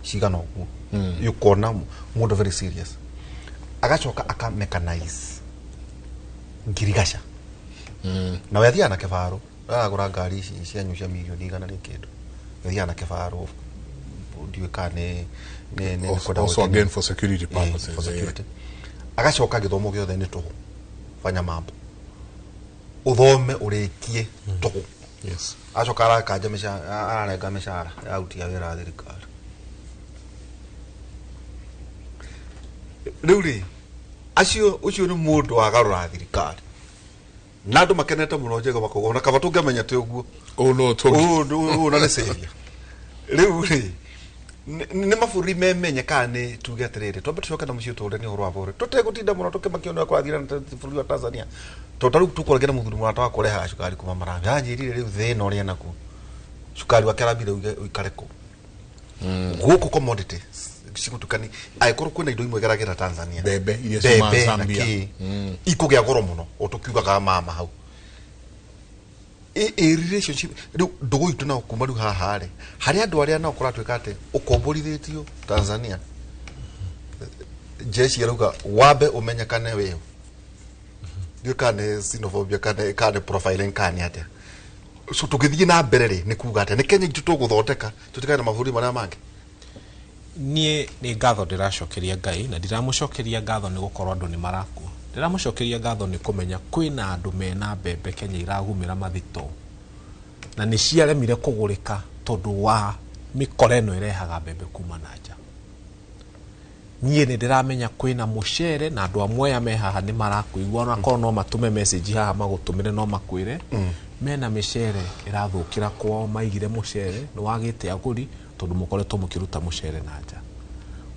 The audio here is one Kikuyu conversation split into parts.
Cigana ũguo ũkona mũndũ very serious agacoka aka mechanize ngirigaca na we athiaga na kĩbaro aragũra ngari ici cianyu cia mirioni igana rĩ kĩndũ athiaga na kĩbaro ndiũĩ kana nĩ Also, kwenda also gwĩkenia. again for security purposes. For security. Agacoka gĩthomo gĩothe nĩ tũhũ, fanya mambo ũthome ũrĩkie tũhũ. Acoka arakanja mĩcara, ararenga mĩcara ya aruti a wĩra a thirikari. Rĩu rĩ acio ũcio nĩ mũndũ wagarũra thirikari na andũ makenete mũno njega makauga ona kaba tũngĩamenya tĩ ũguo. Oh no, Togi. Ũũ na nĩ savior. Rĩu rĩ nĩ mabũrũri memenye kana nĩ tuge atĩrĩrĩ twambe tũcoke na mũciĩ tũranie ũhoro wa bũrũri tũtegũtinda mũno tũkĩmakio nĩ kũrathira na bũrũri wa Tanzania tondũ ta rĩu tũkũragia na mũthuri mũrata wakwa ũrehaga cukari kuma Malawi anjĩrire rĩu thĩna ũrĩa naguo cukari wake arambire ũikare kũ gũkũ commodity cigũtuĩka nĩ angĩkorwo kwĩna indo imwe igeragĩra Tanzania, Mbembe iria ciumaga mbembe na Zambia. kĩ ikũgĩa goro mũno o tũkiugaga mama hau ĩ relationship rĩu ndũgũ itũ nao kuma rĩu haha rĩ harĩ andũ arĩa nao kũratuĩka atĩ ũkomborithĩtio Tanzania jeshi arauga wambe ũmenyekane wĩũ ndiũĩ kana nĩ xenophobia kana nĩ profiling kana nĩ atĩa. So tũgĩthiĩ na mbere rĩ nĩ kuga atĩa nĩ Kenya itũ tũgũthondeka tũtigane na mabũrũri marĩa mangĩ? Niĩ nĩ ngatho ndĩracokeria Ngai na ndiramũcokeria ngatho nĩ gũkorwo andũ nĩ marakua, ndĩramũcokeria ngatho nĩ kũmenya kwĩna andũ mena mbembe Kenya iragumĩra mathito na nĩ ciaremire kũgũrĩka tondũ wa mĩkora ĩno ĩrehaga mbembe kuma na nja. Niĩ nĩ ndĩramenya kwĩna mũcere na andũ amwe aya me haha nĩ marakũigua onakorwo no matũme message haha magũtũmĩre no makwĩre mena mĩcere ĩrathũkĩra kwao maigire mũcere nĩ wagĩte agũri tondũ mũkoretwo mũkĩruta mũcere na nja.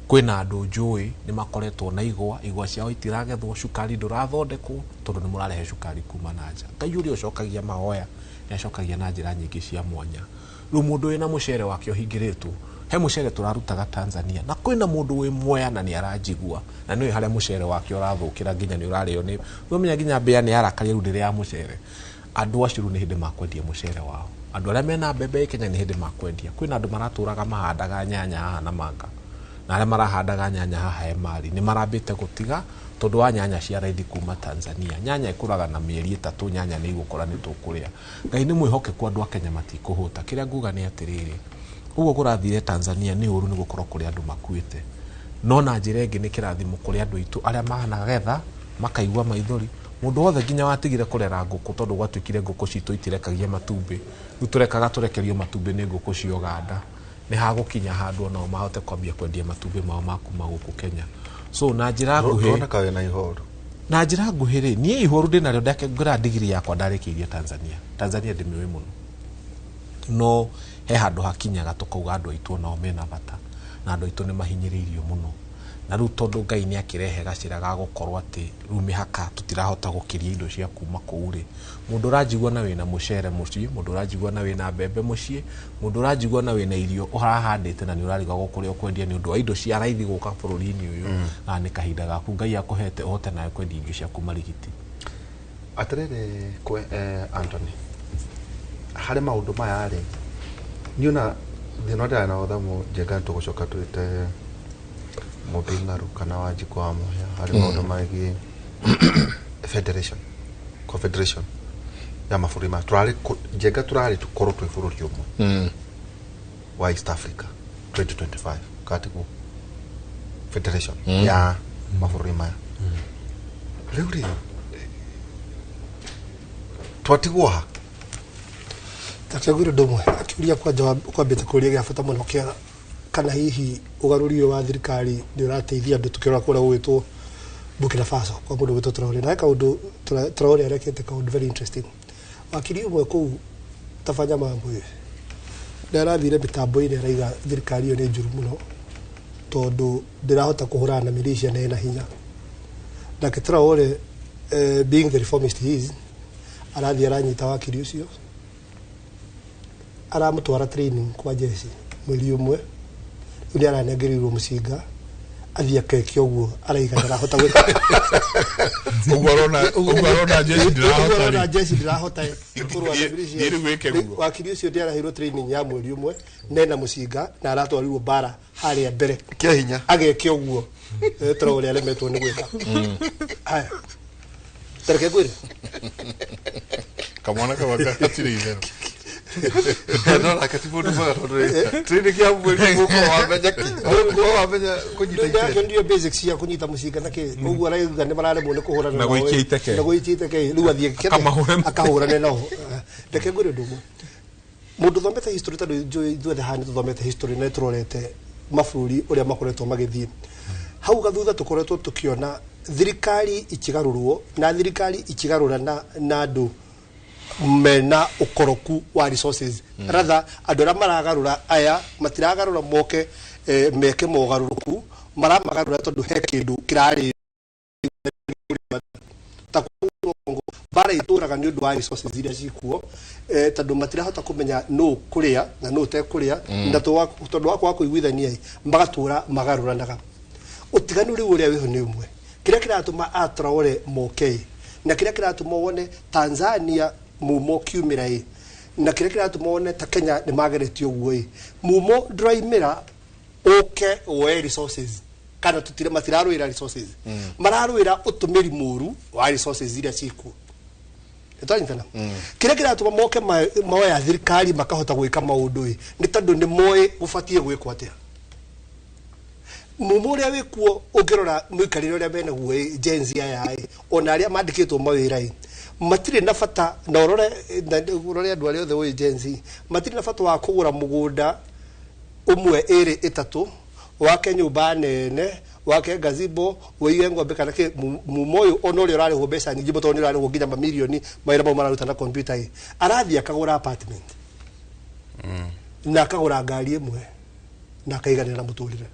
Kwĩna andũ njũĩ nĩ makoretwo na igwa, igwa ciao itiragethwo, cukari ndũrathondekwo tondũ nĩ mũrarehe cukari kuma na nja. Ngai ũrĩa ũcokagia mahoya nĩ acokagia na njĩra nyingĩ cia mwanya. Rĩu mũndũ wĩna mũcere wake ũhingĩrĩtwo, he mũcere tũrarutaga Tanzania na kwĩna mũndũ wĩ Mwea na nĩ aranjigua na nĩũĩ harĩa mũcere wake ũrathũkĩra nginya nĩ ũrarĩo nĩ ũmenya nginya mbĩa nĩ yarakaria rĩu ndĩrĩ ya mũcere. Andũ acio rĩu nĩ hĩndĩ makwendia mũcere wao. Andũ arĩa mena mbembe Kenya nĩ hĩndĩ makwendia. Kwĩna andũ maratũraga mahandaga nyanya haha na manga na arĩa marahandaga nyanya haha Emali nĩ marambĩte gũtiga tondũ wa nyanya cia raithi kuma Tanzania. Nyanya ĩkũraga na mĩeri 3, nyanya nĩ igũkũra nĩ tũkũrĩa. Ngai nĩ mwĩhokeku andũ a Kenya matikũhũta. Kĩrĩa nguga nĩ atĩrĩrĩ, ũguo kũrathire Tanzania nĩ ũru nĩ gũkorwo kũrĩ andũ makuĩte, no na njĩra ĩngĩ nĩ kĩrathimo kũrĩ andũ aitũ arĩa managetha makaigua maithori. Mũndũ wothe nginya watigire kũrera ngũkũ tondũ gwatuĩkire ngũkũ citũ itirekagia matumbĩ, rĩu tũrekaga tũrekerio matumbĩ nĩ ngũkũ cia Uganda, nĩ hagũkinya handũ onao mahote kwambia kwendia matumbĩ mao ma kuma gũkũ Kenya. So na njĩra nguhĩ Ndũroneka wĩna ihoru. Na njĩra nguhĩ rĩ, niĩ ihoru ndĩnarĩo ngĩra ndigiri yakwa ndarĩkĩirie Tanzania. Tanzania ndĩmĩũĩ mũno, no he handũ hakinyaga tũkauga andũ aitũ onao mena bata na andũ aitũ nĩ mahinyĩrĩirio mũno. Na rĩu tondũ Ngai nĩ akĩrehe gacĩra ga gũkorwo atĩ rĩu mĩhaka tũtirahota gũkĩria indo cia kuma kũu rĩ, mũndũ ũranjigua na wĩna mũcere mũciĩ, mũndũ ũranjigua na wĩna mbembe mũciĩ, mũndũ ũranjigua na wĩna irio ũrahandĩte na nĩ ũrarigagwo kũrĩa ũkwendia nĩ ũndũ wa indo cia raithi gũka bũrũri-inĩ ũyũ, na nĩ kahinda gaku Ngai akũhete ũhote nawe kwendia irio ciaku marigiti. Atĩrĩrĩ kwe Anthony, harĩ maũndũ maya rĩ, niĩ ona thĩna ndĩrarĩ na Thamu Njenga tũgũcoka twĩte Mũmbi Ng'aru kana Wanjikũ wa Mũhĩa harĩ maũndũ megiĩ federation, confederation ya mabũrũri maya tũrarĩ Njenga tũrarĩ tũkorwo twĩ bũrũri ũmwe wa East Africa 2025 katiguo federation ya mabũrũri maya. Rĩu rĩ twatigwo ha? Takĩagwire ũndũ ũmwe akĩũria kwanja kwambĩte kũria gĩa bata mũno kĩa kana hihi ũgarũri ũyũ wa thirikari nĩ ũrateithia andũ tũkĩrora kũrĩa gũgwĩtwo Burkina Faso kwa mũndũ ũgwĩtwo Traore. Na he kaũndũ Traore arekete kaũndũ very interesting. Wakiri ũmwe kũu Tabanya Mambo ĩ nĩ arathire mĩtambo-inĩ araiga thirikari ĩyo nĩ njũru mũno tondũ ndĩrahota kũhũrana na militia na ĩna hinya. Nake Traore, being the reformist he is, arathiĩ aranyita wakiri ũcio aramũtwara training kwa jeshi mweri ũmwe, rĩu nĩ aranengereirwo mũcinga athiĩ akeke ũguo araiga ndarahota gwĩka. Ũguo arona jeshi ndĩrahota. Ũguo arona rĩ. Jeshi ndĩrahota kũrũa na militia. Thiĩ rĩu wĩke guo. Wakiri ũcio nĩ araheirwo training ya mweri ũmwe nena mũcinga na aratwarirwo bara. Harĩa mbere. Kĩa hinya. Ageke ũguo. Traore aremetwo nĩ gwĩka. Haya, tareke ngwĩre. Kamwana kaba gatirĩ itherũ. No nake ti mũndũ mwega tondũ rĩ tũrĩ kĩa mweri gũkorwo wamenya kĩ gũkorwo wamenya kũnyita Ndio iteke. Ndio basics cia kũnyita mũcinga na kĩ ũguo arauga nĩ mararemwo nĩ kũhũrana Na nao, gũikia iteke. Na gũikia iteke rĩu athiĩ kĩrĩa, Akamahũre. Akahũrane nao. Reke ngwĩre ũndũ ũmwe, mũndũ ũthomete history, tondũ njũĩ ithuothe haha nĩ tũthomete history na nĩ tũrorete mabũrũri ũrĩa makoretwo magĩthiĩ hau gathutha, tũkoretwo tũkĩona thirikari ikigarũrwo na thirikari ikigarũrana na andũ mena ũkoroku wa resources. Rather andũ arĩa maragarũra aya matiragarũra moke meke mogarũrũku, maramagarũra tondũ he kĩndũ kĩrarĩ ta kũu bara itũraga nĩ ũndũ wa resources iria cikuo, tondũ matirahota kũmenya nũ kũrĩa na nũ ũtekũrĩa, na tondũ wa kwaga kũiguithania ĩ, magatũra magarũranaga. Ũtiganu rĩu ũrĩa wĩho nĩ ũmwe, kĩrĩa kĩratũma a Traore moke ĩ, na kĩrĩa kĩratũma wone Tanzania mumo kiumĩra ĩ, na kĩrĩa kĩratũma wone ta Kenya nĩ mageretie ũguo ĩ, mumo ndũraimĩra ũke woe resources kana tutire, matirarũĩra resources, mararũĩra ũtũmĩri mũru wa resources iria cikuo. Twanyitana? Kĩrĩa kĩratũma moke moya thirikari makahota gwĩka maũndũ ĩ, nĩ tondũ nĩ moĩ gũbatiĩ gwĩkwo atĩa. Mumo ũrĩa wĩkuo, ũngĩrora mũikarĩre ũrĩa menaguo ĩ, Gen Z aya ĩ, ona arĩa mandĩkĩtwo mawĩra ĩ, matirĩ na bata na ũrore na ũrore andũ arĩa othe ũĩ Gen Z matirĩ na bata wa kũgũra mũgũnda ũmwe, ĩrĩ, ĩtatũ, wake nyũmba nene, wake gazebo, wĩige ng'ombe kana kĩ. Mumo ũyũ ona ũrĩa ũrarĩhwo mbeca nyingĩ mũno, tondũ nĩ ũrarĩhwo nginya mamirioni mawĩra mau mararuta na kompiuta ĩ, arathiĩ akagũra apartment na akagũra ngari ĩmwe na akaiganĩra na mũtũrĩre.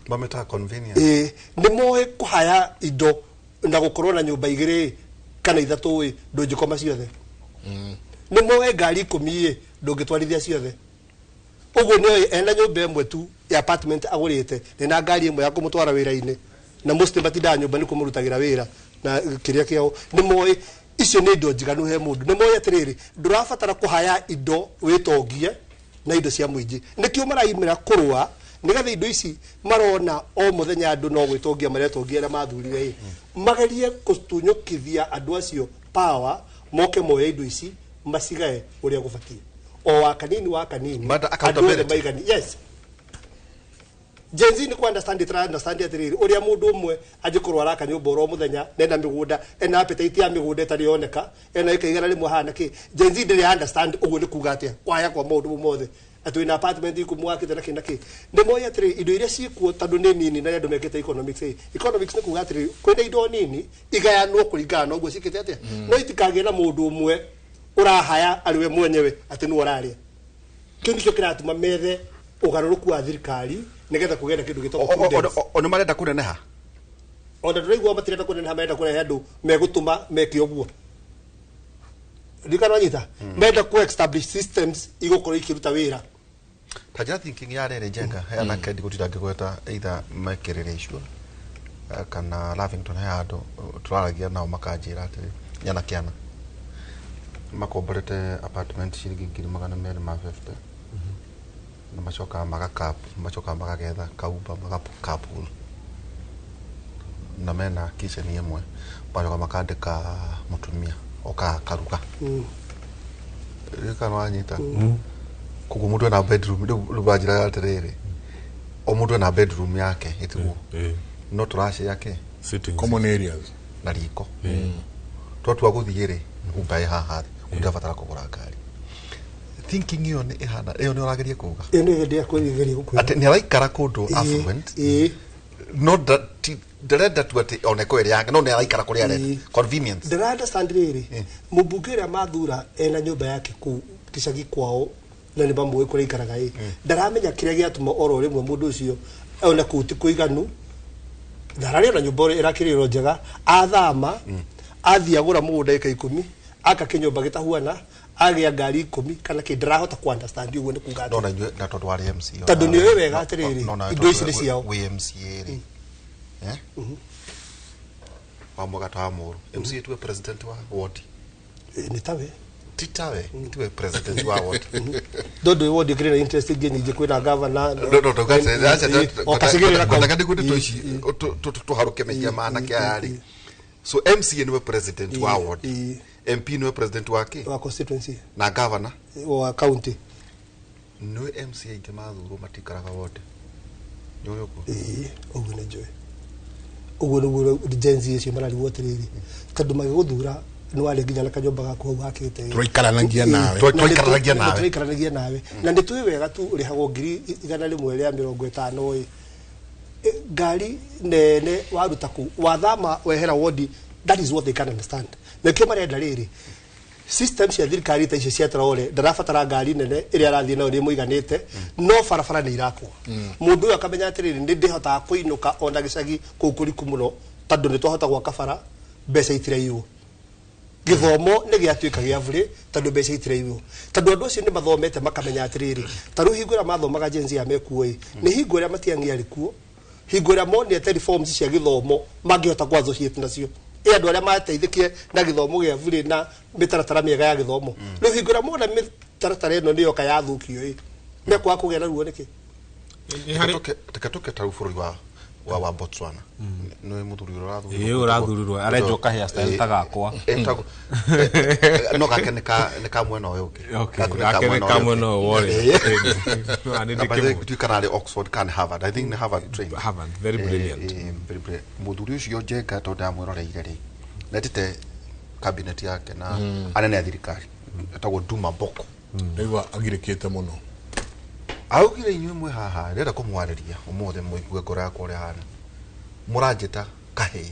Mametaga convenience. Ĩĩ, nĩ moĩ kũhaya indo na gũkorwo na nyũmba igĩrĩ kana ithatũ ĩ, ndũngĩkoma ciothe. Nĩ moĩ ngari 10 ĩ, ndũngĩtwarithia ciothe. Ũguo nĩ ena nyũmba ĩmwe tu ya apartment agũrĩte na ngari ĩmwe ya kũmũtwara wĩra-inĩ, na most matindaga nyũmba nĩ kũmũrutagĩra wĩra na kĩrĩa kĩao. Nĩ moĩ icio nĩ indo njiganu he mũndũ. Nĩ moĩ atĩrĩrĩ, ndũrabatara kũhaya indo wĩtongie na indo cia mũingĩ. Nĩkĩo maraimĩra kũrũa, nĩgetha indo ici marona o mũthenya andũ no gwĩtongia maretongia arĩa mathurire ĩ, magerie gũtunyũkithia andũ acio power, moke moye indo ici macigae ũrĩa gũbatiĩ, o wa kanini wa kanini. Mada Andũ othe accountability. maigani. Yes, Gen Z nĩ ku understand ĩtara understand atĩrĩrĩ, ũrĩa mũndũ ũmwe angĩkorwo araka nyũmba oro mũthenya, nena mĩgũnda, ena appetite ya mĩgũnda ĩtarĩ yoneka, ena ĩka 100 hana kĩ. Gen Z ndĩrĩ understand ũguo nĩ kuga atĩa kwaya kwa maũndũ mau mothe, atĩ wĩna apartment ikũmi wakĩte na kĩ na kĩ. Nĩ moĩ atĩrĩrĩ, indo iria ciĩkuo tondũ nĩ nini, na andũ mekĩte economics ĩ, economics nĩ kuga atĩrĩrĩ, kwĩna indo nini, igayanwo kũringana na ũguo ciĩkĩte atĩa, no itikagĩe na mũndũ ũmwe ũrahaya arĩ we mwenyewe atĩ nĩwe ũrarĩa. Kĩu nĩkĩo kĩratũma methe ũgarũrũku wa thirikari, nĩgetha kũgĩe na kĩndũ gĩtagwo prudence. O nĩ marenda kũneneha. Ona ndũraigua matirenda kũneneha, marenda kũrehe andũ megũtũma meke ũguo. Ndikana wanyita, menda ku establish systems igũkorwo ikĩruta wĩra. Ta njĩra thinking ya rĩrĩ Njenga he anake, ndigũtinda ngĩgweta either mekĩrĩre icio kana Lavington, he handũ tũraragia nao makanjĩra atĩ nyanake ana makomborete apartment ciringi 250,000, na macokaga magakap, macokaga magagetha kaumba magakapool na mena kitchen ĩmwe, magacoka makandĩka mũtumia okaga akaruga. Kana wanyita koguo mũndũ ena bedroom rĩu banjĩraga atĩrĩrĩ, o mũndũ ena bedroom yake ĩtiguo, no tũracĩa ke Sitting. Common areas. Na riko twatua gũthiĩ rĩ, umba ĩ haha thĩ, ũndĩrabatara kũgũra ngari. Thinking ĩyo nĩ ĩhana ĩyo nĩ ũrageria kuga. Ĩyo nĩ ndĩa kwĩgeria gũkwĩra. Atĩ nĩ araikara kũndũ affluent, no ndarenda tu atĩ one ko ĩrĩ yake, no nĩ araikara kũrĩa arenda. Convenience. Ndĩra understand rĩrĩ, mũmbunge ũrĩa mathura ena nyũmba yake kũu gĩcagi kwao na nĩ mamũĩ kũrĩa aikaraga ĩ, ndaramenya kĩrĩa gĩatũma oro rĩmwe mũndũ ũcio ona kũu ti kũiganu, ndararĩ ona nyũmba ĩrĩa ĩrakĩrĩrwo njega, athama athiĩ agũra mũgũnda ĩka 10, aka kĩnyũmba gĩtahuana, agĩa ngari 10 kana kĩ. Ndarahota ku understand ũguo nĩ kuga No atĩa. na inyuĩ na tondũ warĩ MCA. Tondũ nĩ ũĩ wega atĩrĩrĩ, No, nawe indo tondũ ici nĩ ciao. wĩ MCA rĩ, eh? Wa mwega ta wa mũrũ MCA tuwe president wa ward. Ĩ, nĩ tawe. Titawe tiwe president wa ward. Ndondu wodi kiri na interest ingĩ nyingĩ kwĩna governor. No, no, O kacigĩrĩra kau. ndagati kuti toici tuharuke mehia manake aya rĩ. So MCA niwe president wa ward, MP niwe president wake wa constituency na governor wa county. Niwe MCA ingĩ mathurwo matikaraga ward, nĩ ũguo? Ĩĩ, ũguo nĩ njũĩ, ũguo nĩguo Gen Z acio mararigwo atĩrĩrĩ, tondũ magĩgũthura nĩ warĩ nginya na kanyũmba gaku hau hakĩte. Tũraikaranagia nawe. Twaikaranagia nawe. Tũraikaranagia nawe na nĩ tũĩ wega tu ũrĩhagwo 150,000 ĩ. Ngari nene waruta kũ wathama wehera wodi? That is what they can understand. Nakĩo marenda rĩrĩ system cia thirikari ta icio cia traore, ndarabatara ngari nene, ĩrĩa arathiĩ nayo nĩ ĩmũiganĩte, no barabara nĩ irakwo, mũndũ ũyũ akamenya atĩrĩrĩ, nĩ ndĩhotaga kũinũka ona gĩcagi kũu kũriku mũno tondũ nĩ twahota gwaka bara, mbeca itiraiywo. Gĩthomo nĩ gĩatuĩka gĩa burĩ tondũ mbeca itiraiywo, tondũ andũ acio nĩ mathomete makamenya atĩrĩrĩ, ta rĩu hingo ĩrĩa mathomaga Gen Z ya mekuo ĩ, nĩ hingo ĩrĩa Matiang'i arĩ kuo, hingo ĩrĩa monete reforms cia gĩthomo mangĩhota kũ associate nacio, ĩ andũ arĩa mateithĩkire na gĩthomo gĩa burĩ na mĩtaratara mĩega ya gĩthomo. Rĩu hingo ĩrĩa mona mĩtaratara ĩno nĩ yoka yathũkio ĩ, mekwaga kũgĩa na ruo nĩkĩ? Nĩ harĩ Reke tũke ta rĩu bũrũri wa Botswana, nĩ mũthuri ũrĩa ũrathurirwo. Ĩĩ, ũrathurirwo, arenjwo ka hairstyle ta gakwa. Etagwo no gake nĩ ka mwena ũyũ ũngĩ. Okay, Gaku gake nĩ ka mwena ũyũ worĩ. Ĩĩ. Na nĩ Na by the way, ndĩkĩmũĩ. gũtuĩka kana arĩ Oxford kana Harvard, I think nĩ Harvard trained. Harvard, very brilliant. Very brilliant. Mũthuri ũcio Njenga, tondũ ndamwĩroreire rĩ, netĩte cabinet yake na anene a thirikari, etagwo Duma Boko. Ndaigua agirĩkĩte mũno. Augire, inyuĩ mwĩ haha ndĩrenda kũmwarĩria ũmũthĩ mũigue ngoro yakwa ũrĩa hana. Mũranjĩta kahĩĩ,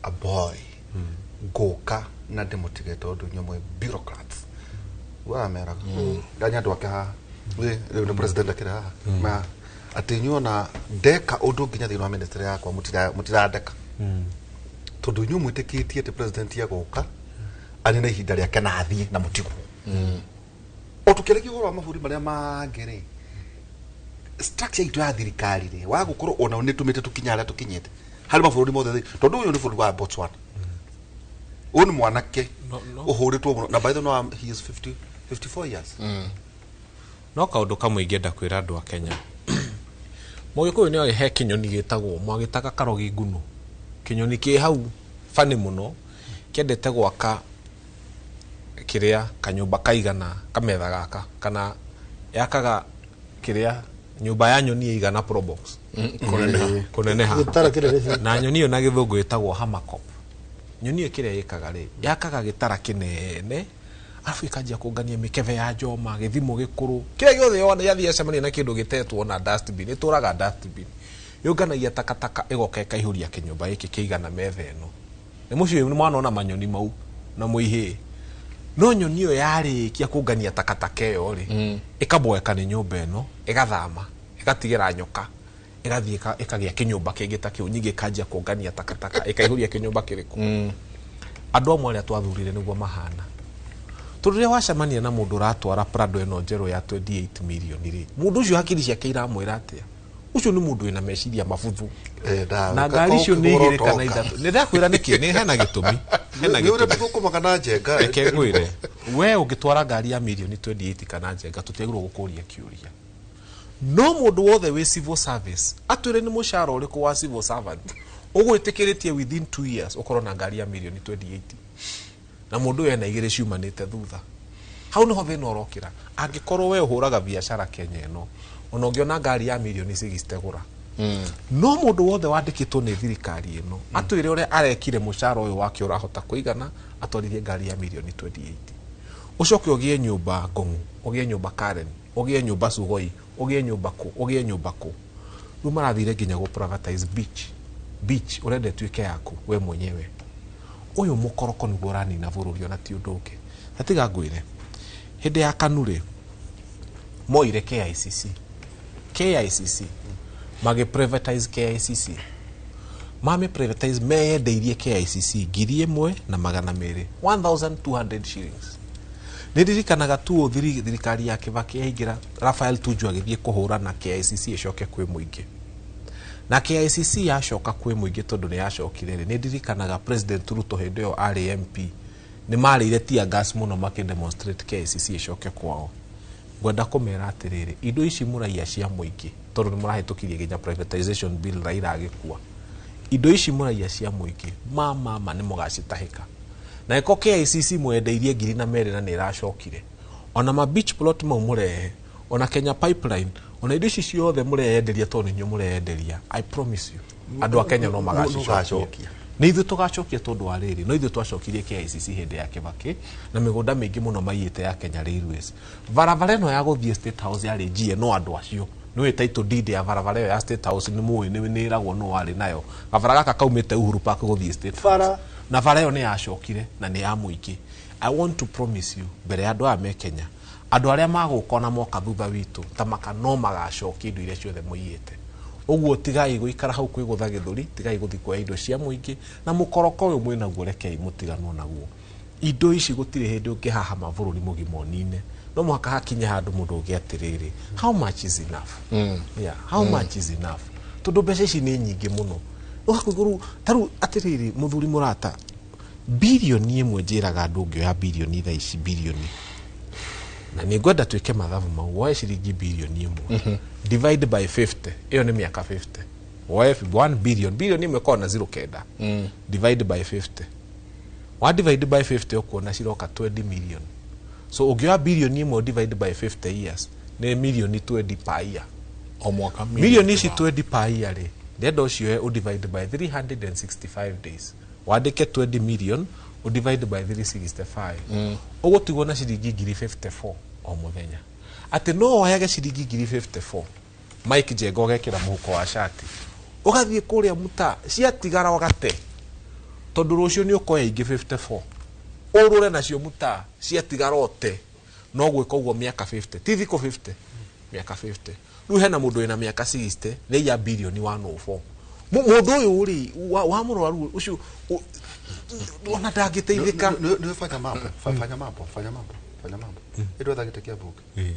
a boy, ngũka na ndĩmũtige tondũ inyuĩ mwĩ bureaucrats. Warameraga ndanya andũ ake haha. Rĩu nĩ president akĩrĩ haha ma atĩ inyuĩ ona ndeka ũndũ nginya thĩinĩ wa ministry yakwa mũtirandeka tondũ inyuĩ mwĩtĩkĩtie atĩ president egũka arĩ na ihinda rĩake na athiĩ na mũtigwo. O tukĩaragia ũhoro wa mabũrũri marĩa mangĩ rĩ, structure itũ ya thirikari rĩ, wa gũkorwo ona nĩ tũmĩte tũkinye harĩa tũkinyĩte harĩ mabũrũri mothe tondũ ũyũ nĩ bũrũri wa Botswana, ũyũ nĩ mwanake No, no. ũhũrĩtwo mũno na by the way, no, he is 50 54 years. No kaũndũ kamwe ingĩenda kwĩra andũ a Kenya, mũgĩkũyũ nĩ oĩ he kĩnyoni gĩtagwo mwagĩtaga karogi ngunu, kĩnyoni kĩ hau bani mũno kĩendete gwaka kĩrĩa kanyũmba kaigana kametha gaka, kana yakaga kĩrĩa nyũmba ya nyoni ĩigana probox. Kũneneha. Kũneneha. Gĩtara kĩnene biũ. Na nyoni ĩyo na gĩthũngũ ĩtagwo hamerkop. Nyoni ĩyo kĩrĩa ĩkaga rĩ, yakaga gĩtara kĩnene, arabu ĩkanjia kũngania mĩkebe ya njoma, gĩthimo gĩkũrũ, kĩrĩa gĩothe yona yathiĩ yacemania na kĩndũ gĩtetwo na dustbin, ĩtũraga dustbin, yũnganagia takataka, ĩgoka ĩkaihũria kĩnyũmba gĩkĩ kĩigana metha ĩno. Nĩ mũciĩ nĩ mwanona manyoni mau na mũihĩ, no nyoni ĩyo yarĩkia kũngania takataka ĩyo rĩ, ĩkaboeka nĩ nyũmba ĩno, ĩgathama, ĩgatigĩra nyoka, ĩgathiĩ ĩkagĩa kĩnyũmba kĩngĩ ta kĩu, nyingĩ ĩkanjia kũngania takataka, ĩkaihũria kĩnyũmba kĩrĩkũ. Andũ amwe arĩa twathurire nĩguo mahana, tondũ rĩrĩa wacemania na mũndũ ũratwara Prado ĩno njerũ ya 28 million rĩ, mũndũ ũcio hakiri ciake iramwĩra atĩa? Ũcio nĩ mũndũ wĩna meciria mabuthu. Na ngari icio nĩ igĩrĩ kana ithatũ, nĩ ndakwĩra nĩkĩ, nĩ hena gĩtũmi, hena nĩ ũrĩa gĩtũmi. tũkũmaga na Njenga. Reke ngwĩre, we ũngĩtwara ngari ya mirioni 28 kana Njenga, tũtiagĩrĩirwo gũkũria kĩũria. No mũndũ wothe wĩ civil service atwĩre nĩ mũcara ũrĩkũ wa civil servant ũgwĩtĩkĩrĩtie within 2 years ũkorwo na ngari ya mirioni 28, na mũndũ ũyũ ena igĩrĩ ciumanĩte thutha. Hau nĩho thĩna ũrokĩra. Angĩkorwo we ũhũraga biacara Kenya ĩno, ona ũngĩona ngari ya mirioni 60 gũra. No mũndũ wothe wandĩkĩtwo nĩ thirikari ĩno atwĩre ũrĩa arekire mũcara ũyũ wake ũrahota kũigana atwarithie ngari ya mirioni 28, ũcoke ũgĩe nyũmba Ngong'u, ũgĩe nyũmba Karen, ũgĩe nyũmba Sugoi, ũgĩe nyũmba kũ, ũgĩe nyũmba kũ. Rĩu marathire nginya gũ privatize beach. Beach ũrenda ĩtuĩke yaku we mwenyewe. Ũyũ mũkoroko nĩguo ũranina bũrũri, ona ti ũndũ ũngĩ. Na tiga ngwĩre, hĩndĩ ya KANU rĩ, moire KICC, KICC magĩ privatize KICC, mame privatize, meyendeirie KICC 1,200, 1200 shillings. Nĩ ndirikanaga tu thirikari ya Kibaki yaingĩra, Rafael Tuju agĩthiĩ kũhũrana KICC ĩcoke kwĩ mũingĩ, na KICC yacoka kwĩ mũingĩ tondũ nĩ yacokire rĩ, nĩ ndirikanaga President Ruto hĩndĩ ĩyo arĩ MP Nĩ marĩire tear gas mũno makĩ demonstrate KICC ĩcoke kwao. Ngwenda kũmera atĩrĩrĩ, indo ici mũraiya cia mũingĩ, tondũ nĩ mũrahĩtũkirie nginya privatization bill Raila agĩkua, indo ici mũraiya cia mũingĩ ma nĩ mũgacitahĩka. Na ĩko KICC mwendeirie ngiri na merĩ na nĩ ĩracokire, ona ma beach plot mau mũrehe, ona Kenya Pipeline, ona indo ici ciothe mũreyenderia, tondũ nĩ inyuĩ mũreyenderia, I promise you andũ a Kenya no magacicokia. Nĩ ithuĩ tũgacokia, tondũ wa rĩrĩ, no ithuĩ twacokirie KICC hĩndĩ ya Kibaki na mĩgũnda mĩingĩ mũno maiyĩte ya Kenya Railways. Barabara ĩno ya gũthiĩ State House yarĩ njie no andũ acio nĩũĩ title deed ya barabara ĩyo ya State House nĩ mũĩ nĩ ĩragwo nũ warĩ nayo. Gabara gaka kaumĩte Uhuru Park gũthiĩ State House, na bara ĩyo nĩ yacokire na nĩ ya mũingĩ. I want to promise you mbere ya andũ aya me Kenya, andũ arĩa magũka ona moka thutha witũ ta maka no magacokia indo iria ciothe mũiyĩte. Ũguo tigai gũikara hau kwĩgũtha gĩthũri, tigai gũthiĩ kuoya indo cia mũingĩ, na mũkoroko ũyũ mwĩnaguo rekei mũtiganwo naguo. Indo ici gũtirĩ hĩndĩ ũngĩhahama bũrũri mũgima ũnine, no mũhaka hakinye handũ mũndũ ũngĩ atĩrĩrĩ, how much is enough? Yeah, how much is enough? Tondũ mbeca ici nĩ nyingĩ mũno. Ũgakũigũrũ tarĩu atĩrĩrĩ, mũthuri mũrata, bilioni ĩmwe njĩraga andũ ũngĩoya bilioni thaa ici, bilioni, na nĩ ngwenda twĩke mathabu mau, woe ciringi bilioni ĩmwe divide by 50, ĩyo nĩ mĩaka 50. Woe 1 billion, bilioni ĩmwe ĩkoragwo na 0 9, divide by 50, wa divide by 50 ũkuona ciroka 20 million. So ũngĩoya bilioni ĩmwe divide by 50 years nĩ milioni 20 per year. O mwaka milioni ici 20 per year rĩ, ndĩrenda ũcioe ũ divide by 365 days, wandĩke 20 million ũ divide by 365, ũgũtigwo na ciringi ngiri 54 o mũthenya. Atĩ no woyage ciringi ngiri 54 Mike Njenga ũgekĩra mũhuko wa cati ũgathiĩ kũrĩa mũta ciatigara ũgate, tondũ rũciũ nĩ ũkoya ingĩ 54 ũrũre nacio mũta ciatigara ũte. No gwĩka ũguo mĩaka 50, ti thikũ 50, mĩaka 50. Rĩu hena mũndũ wĩna mĩaka 60 nĩ ya bilioni 104. Mũndũ ũyũ rĩ wa mũrwaru ũcio ona ndangĩteithĩka. Nĩ fanya mambo, fanya mambo, fanya mambo, fanya mambo. Ĩndũ ethagĩte kĩa mbunge.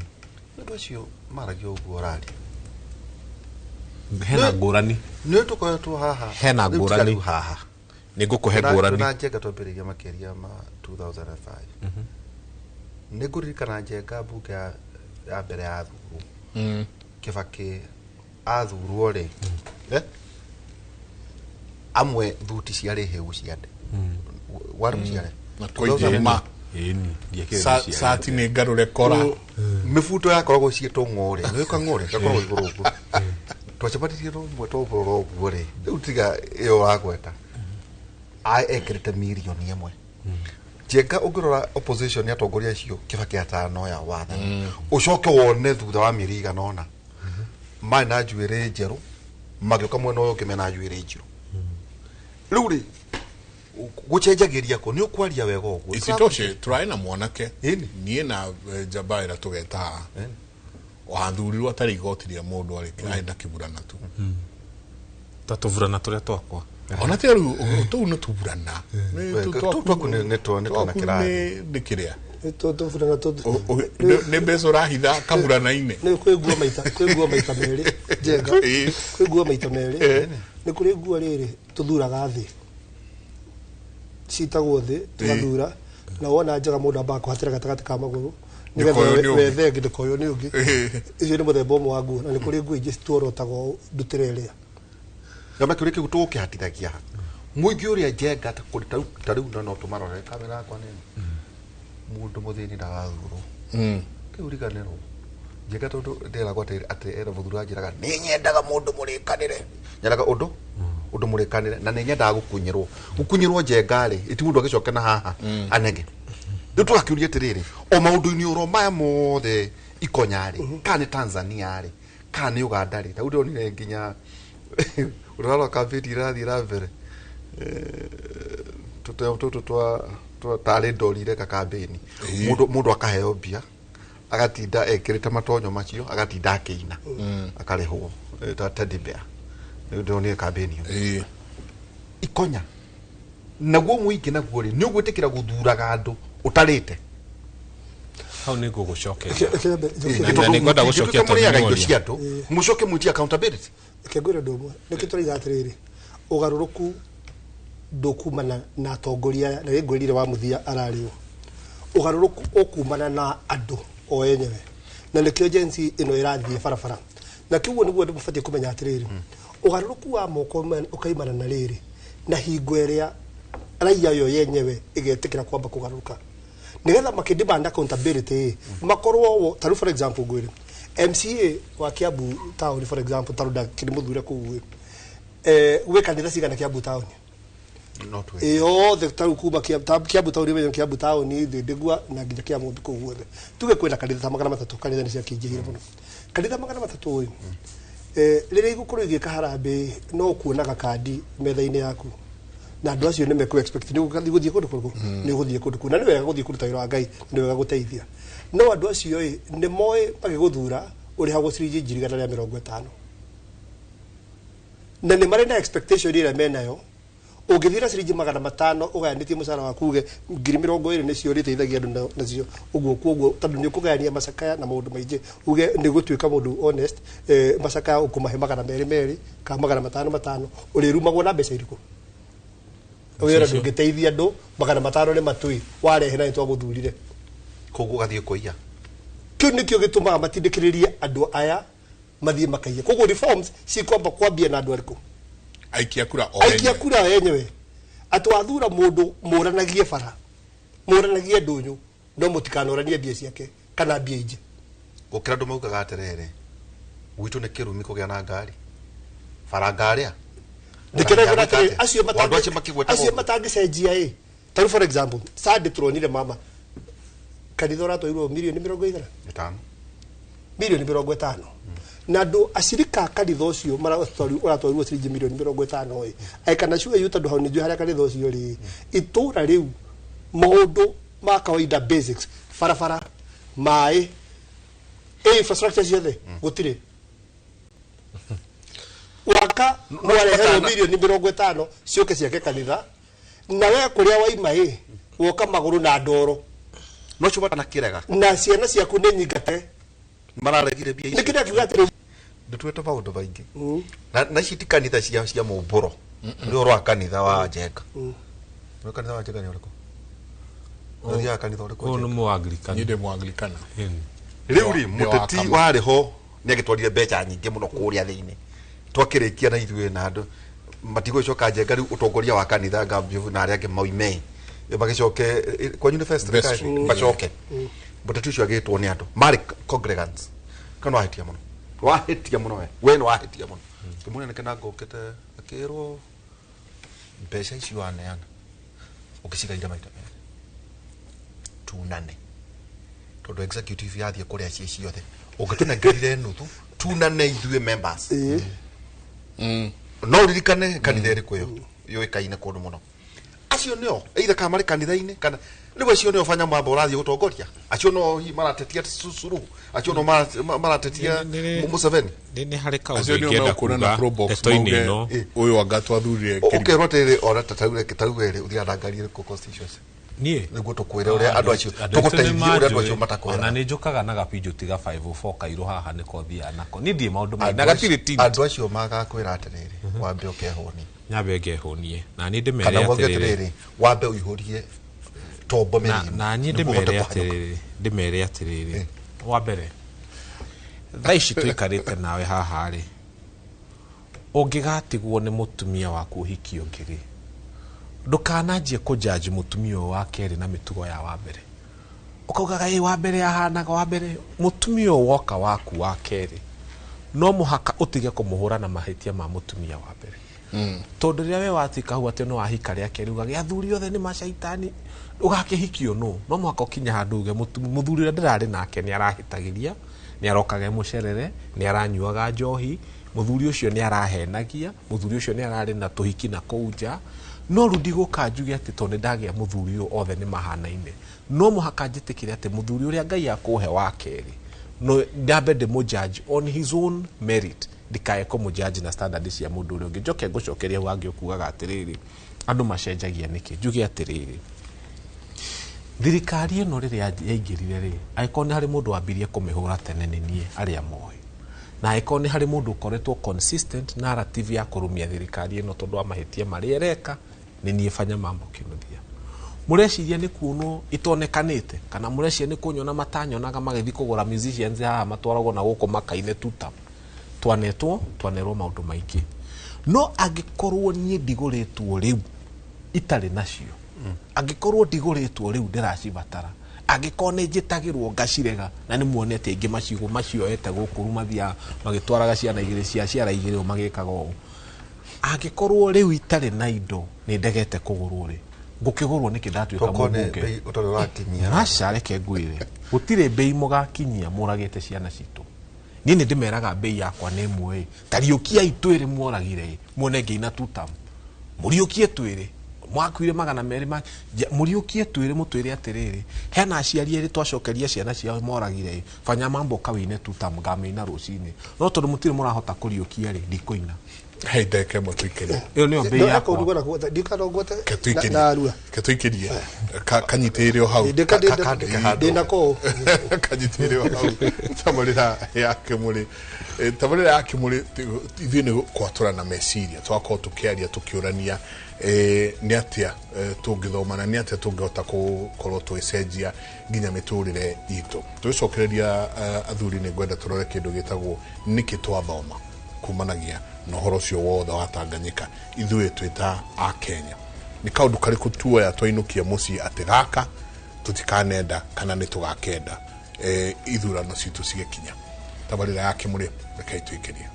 Nĩ acio maragia ũguo rari. Hena ngũrani. Nĩ tũkoretwo haha. Hena ngũrani. Haha. Nĩ ngũkũhe ngũrani. Na Njenga twambĩrĩria makĩria ma 2005. Nĩ ngũririkana Njenga mbunge ya mbere ya athurwo. Kibaki athurwo rĩ, amwe thuti ciarĩ hĩu ciande. Warĩ mũciare. Na koigĩma. Sati nĩ ngarũre kora. Mĩbuto yakoragwo ciĩtwo ng'ore. Nĩ ũka ng'ore, gakoragwo igũrũ ũguo. Twacemanirie na ũmwe twaũrora ũguo rĩ, rĩu tiga ĩyo wagweta. Ekĩrĩte mirioni ĩmwe. Njenga ũngĩrora opposition ya atongoria acio Kibaki atano ya wathani, ũcoke wone thutha wa mĩeri igana ũna marĩ na njuĩrĩ njerũ, magĩũka mwena ũyũ ũngĩ mena njuĩrĩ njirũ. Rĩu rĩ gũcenjagĩria kũ nĩ ũkwaria wega ũguo. Isitoshe tũrarĩ na mwanake niĩ na njamba ĩrĩa tũgeta haha wathurirwo atarĩ igoti rĩa mũndũ arĩ na kĩburana tu. Ta tũburana tũrĩa twakwa. Ona ti rĩu tũu nĩ tũburana. Twaku nĩ twana kĩrathi. Nĩ kĩrĩa? Tũburana nĩ mbeca ũrahitha kaburana-inĩ. Nĩ kwĩ nguo maita, kwĩ nguo maita merĩ Njenga. Kwĩ nguo maita merĩ. Nĩ kũrĩ nguo rĩrĩ tũthuraga thĩ. Citagwo thĩ tũgathura, na wona njega mũndũ ambaga kũhatĩra gatagatĩ ka magũrũ nĩgetha wethe ĩngĩ ndĩkoywo nĩ ũngĩ. Icio nĩ mũthemba ũmwe wa nguo, na nĩ kũrĩ nguo ingĩ tuorotagwo ndutĩre ĩrĩa. Kĩama kĩũria kĩu tũgũkĩhatithagia mũingĩ ũrĩa Njenga ta rĩu no tũmarore kamera yakwa nene. Mũndũ mũthĩni ndagathurwo. Kĩu riganĩrwo. Njenga tondũ ndĩragwo atĩ era mũthuri anjĩraga nĩ nyendaga mũndũ mũrĩkanĩre. Nyendaga ũndũ ũndũ mũrĩkanĩre na nĩ nyendaga gũkunyĩrwo. Gũkunyĩrwo Njenga rĩ, iti mũndũ agĩcoke na haha anege. Rĩu tũgakĩũria atĩrĩrĩ, o maũndũ-inĩ oro maya mothe ikonya rĩ, kana nĩ Tanzania rĩ, kana nĩ Uganda rĩ, ta rĩu ndĩronire nginya ũrarora campaign irathiĩ na mbere. Tũtũ twa tarĩ ndori ireka campaign. Mũndũ akaheo mbia, agatinda ekĩrĩte matonyo macio, agatinda akĩina, akarĩhwo ta teddy bear. Nĩ ndĩronire campaign ĩyo. Ikonya. Naguo mũingĩ naguo rĩ, nĩ ũgwĩtĩkĩra gũthuraga andũ ũtarĩte. Hau nĩ ngũgũcokeria. Nĩ ngwenda gũcokia tondũ mũrĩaga indo cia andũ, mũcoke mwĩtie accountability. Reke ngwĩre ũndũ ũmwe, nĩkĩo tũraiga atĩrĩrĩ, ũgarũrũku ndũkumana na atongoria aya na nĩngwĩrire wa mũthia ararĩ ũ. Ũgarũrũku ũkumana na andũ o enyewe, na nĩkĩo Gen Z ĩno ĩrathiĩ barabara, na kĩguo nĩguo andũ mabatiĩ kũmenya atĩrĩrĩ, ũgarũrũku wa moko ũkaimana na rĩrĩ na hingo ĩrĩa raia yo yenyewe ĩgetĩkĩra kwamba kũgarũrũka nigetha makĩ demand accountability makorwo wo. Tarĩu for example ngwĩre MCA wa Kiambu town, for example, tarĩu ndakĩrĩ mũthure kũu gwĩ kanitha cigana Kiambu town? No twĩ Yothe tarĩu kuma Kiambu town ĩmenyo Kiambu town Thĩndĩgua na nginya Kiamũmbi kũu guothe, tuge kwĩna kanitha ta 300. Kanitha nĩ ciakĩingĩhire mũno, kanitha 300 ĩ. Rĩrĩa igũkorwo igĩka harambĩ, no kuonaga kandi metha-inĩ yaku na andũ acio nĩ mekũ expect nĩ ũgũthiĩ kũndũ kũrĩkũ, nĩ ũgũthiĩ kũndũ kũu, na nĩ wega gũthiĩ kũruta wĩra wa Ngai, nĩ wega gũteithia, no andũ acio ĩ nĩ moĩ magĩgũthura ũrĩhagwo ciringi 150,000, na nĩ marĩ na expectation ĩrĩa menayo. Ũngĩthiĩ na ciringi 500 ũgayanĩtie mũcara waku, uge 20,000 nĩcio ũrĩteithagia andũ nacio ũguo, koguo tondũ nĩ ũkũgayania macakaya na maũndũ maingĩ, uge nĩ gũtuĩka mũndũ honest, macakaya ũkũmahe 200 200 kana 500 500, ũrĩrumagwo na mbeca irĩkũ? Wĩra ndũngĩteithia andũ 500 nĩ matui warehe na nĩ twagũthurire. Koguo ũgathiĩ kũiya. Kĩu nĩkĩo gĩtũmaga matindĩkĩrĩrie andũ aya mathiĩ makaiye. Koguo reforms cikwamba kwambia na andũ arĩkũ? Aikia kura o Aikia enyewe. Kura enyewe, atĩ wathura mũndũ mũranagie bara, mũranagie ndũnyũ, no mũtikanoranie mbia ciake kana mbia ingĩ. Gũkĩra andũ maugaga atĩrĩrĩ, gwitũ nĩ kĩrumi kũgĩa na ngari bara ngarĩa. Nĩkĩo atĩrĩ acio Andũ acio makĩgweta acio gũkũ. Matangĩcenjia ĩ, tarĩu for example Sunday tũronire mama kanitha ũratwarirwo mirioni mĩrongo igana 50. Mirioni 50, na andũ acirika a kanitha ũcio ũratwarirwo ciringi mirioni 50 ĩ, aikana cio yu, tondũ hau nĩnjũĩ harĩa kanitha ũcio rĩ, itũra rĩu maũndũ ma kawaida, basics, barabara, maĩ, infrastructure ciothe gũtirĩ. Waka mwareherwo mirioni 50 ciũke ciake kanitha, na we kũrĩa waima ĩ woka magũrũ na ndoro. No cio matanakĩrega. Na ciana ciaku nĩ nyingate. Mararegire mbia icio. Nĩkĩ ndakiuga atĩrĩ? Ndũtuĩte maũndũ maingĩ na ici ti kanitha cia mũmbũro, nĩ ũhoro wa kanitha wa Njenga. Nĩ kanitha wa Njenga nĩ ũrĩkũ? Ũthiaga kanitha ũrĩkũ? Ũyũ nĩ Njenga? Mũanglikani. Niĩ ndĩ Mũanglikana. Rĩu rĩ, Nĩ wa mũteti Kama. warĩ ho nĩ agĩtwarire mbeca nyingĩ mũno kũrĩa thĩinĩ, twakĩrĩkia na ithuĩ na andũ matigũgĩcoka Njenga. Rĩu ũtongoria wa kanitha Ngambio na arĩa angĩ moime magĩcoke kwanyu nĩ vestry. Vestry. Macoke mũteti ũcio agĩtwo nĩ andũ marĩ congregants kana wahĩtia mũno, wahĩtia mũno, we nĩ wahĩtia mũno. Kĩmũnene kĩna ngũkĩte akĩrwo mbeca icio waneana ũkĩcigaire maita merĩ tunane, tondũ executive yathiĩ kũrĩa ciĩ ciothe ũngĩtũnengerire nuthu tunane ithuĩ members. No ũririkane kanitha ĩrĩkũ ĩyo yũĩkaine kũndũ mũno? Acio nĩo either kana marĩ kanitha-inĩ kana rĩu acio nĩo banya mwamba ũrathiĩ gũtongoria, acio no hihi maratetia Suluhu, acio no maratetia Museveni. Nĩ harĩ kaũndũ Acio nĩo ingĩenda megũkũra na kuga Probox ndeto-inĩ mauge ĩno. Ũyũ anga twathurire kĩrimũ. Ũkerwo atĩrĩrĩ, ona ta tarĩu reke tarĩu werĩ ũthiaga na ngari ĩrĩkũ constituency Niĩ nĩguo tũkwĩre ũrĩa andũ acio Andũ aitũ tũgũteithie nĩ ũrĩa andũ acio manjũĩ. Ona matakwĩra. nĩ njũkaga na gabinjũ tiga 504 kairũ haha nĩko thiaga nako. Niĩ ndirĩ maũndũ maingĩ na Andũ gatirĩ acio- tint. Andũ acio magakwĩra atĩrĩrĩ, wambe ũkehũni. Nyambe ngehũnie na niĩ ndĩmere Kana wauge atĩrĩrĩ, atĩrĩrĩ, wambe ũihũrie tombo na mĩrimũ na niĩ nĩguo ũhote ndĩmere kũhanyũka. atĩrĩrĩ, ndĩmere atĩrĩrĩ, wa mbere thaa ici tũikarĩte nawe haha rĩ, ũngĩgatigwo nĩ mũtumia waku ũhiki ũngĩ rĩ, ndũkananjie kũjaji mũtumia ũyũ wa kerĩ na mĩtugo ya wa mbere, ũkaugaga ĩ wa mbere ahanaga wa mbere. Mũtumia ũyũ woka waku wa kerĩ, no mũhaka ũtige kũmũhũra na mahĩtia ma mũtumia wa mbere, tondũ rĩrĩa we watuĩka hau atĩ no wahika rĩa kerĩ, ugage athuri othe nĩ macaitani, ũgakĩhikio nũ? No mũhaka ũkinye handũ uge mũthuri ũrĩa ndĩrarĩ nake nĩ arahĩtagĩria, nĩ arokaga e mũcerere, nĩ aranyuaga njohi, mũthuri ũcio nĩ arahenagia, mũthuri ũcio nĩ ararĩ na tũhiki na kũu nja. No rĩu ndigũka njuge atĩ tondũ nĩ ndagĩa mũthuri ũyũ othe nĩ mahanaine. No mũhaka njĩtĩkĩre atĩ mũthuri ũrĩa Ngai akũhe wa kerĩ, no ndambe ndĩmũjudge on his own merit, ndikae kũmũjudge na standard cia mũndũ ũrĩa ũngĩ. Njoke ngũcokeria hau hangĩ ũkugaga atĩrĩrĩ, andũ macenjagia nĩkĩ? Njuge atĩrĩrĩ, thirikari ĩno rĩrĩa yaingĩrire rĩ, angĩkorwo nĩ harĩ mũndũ wambirie kũmĩhũra tene nĩ niĩ, arĩa moĩ, na angĩkorwo nĩ harĩ mũndũ ũkoretwo consistent narrative ya kũrumia thirikari ĩno tondũ wa mahĩtia marĩa ĩreka Nĩ niĩ Fanya Mambo Kinuthia. Mũreciria nĩ kuonwo itonekanĩte kana mũreciria nĩ kũnyona matanyonaga magĩthiĩ kũgũra musicians haha matwaragwo na gũkũ makaine tuta. Twanetwo twanerwo maũndũ maingĩ. No angĩkorwo niĩ ndigũrĩtwo rĩu itarĩ nacio, angĩkorwo ndigũrĩtwo rĩu ndĩracibatara, angĩkorwo nĩ njĩtagĩrwo ngacirega, na nĩ muonete aingĩ macigo macioete gũkũ rĩu mathiaga magĩtwaraga ciana igĩrĩ cia ciara igĩrĩ magĩkaga ũũ. Angĩkorwo rĩu itarĩ na indo nĩ ndegete kũgũrwo rĩ, ngũkĩgũrwo nĩkĩ ndatuĩka mũmbunge? Aca, reke ngwĩre, gũtirĩ mbei mũgakinyia mũragĩte ciana citũ. Niĩ nĩ ndĩmeraga mbei yakwa nĩ ĩmwe ĩ, ta riũkiai twĩrĩ mworagire ĩ, muone ngĩina tutam. Mũriũkie twĩrĩ mwakuire 200 ma mũriũkie twĩrĩ mũtwĩre atĩrĩrĩ, hena aciari erĩ twacokeria ciana ciao moragire ĩ, Fanya Mambo kawĩine tutam ngamĩina rũcinĩ. No tondũ mũtirĩ mũrahota kũriũkia rĩ, ndikũina. Hei ndeke ĩmwe tũikĩrie. Ĩyo nĩyo mbei yakwa. Ketũikĩrie kanyitĩrĩre o hau. Ndĩnako kanyitĩrĩre o hau. Tabarĩra ya Kĩmũrĩ, tabarĩra ya Kĩmũrĩ ithuĩ nĩ kwatũrana meciria, twakorwo tũkĩaria tũkĩũrania nĩ atĩa tũngĩthoma na nĩ atĩa tũngĩhota gũkorwo tũgĩcenjia nginya mĩtũrĩre itũ. Tũgĩcokereria athuri, nĩ ngwenda tũrore kĩndũ gĩtagwo nĩkĩ twathoma kumanagia na ũhoro ũcio wothe wa Tanganyika. Ithuĩ twĩ ta a Kenya, nĩ kaũndũ karĩkũ tuoya twainũkia mũciĩ atĩ gaka tũtikanenda kana nĩ tũgakenda ithurano citũ cigĩkinya? Tabarĩra ya Kĩmũrĩ, rekei tũikĩrie.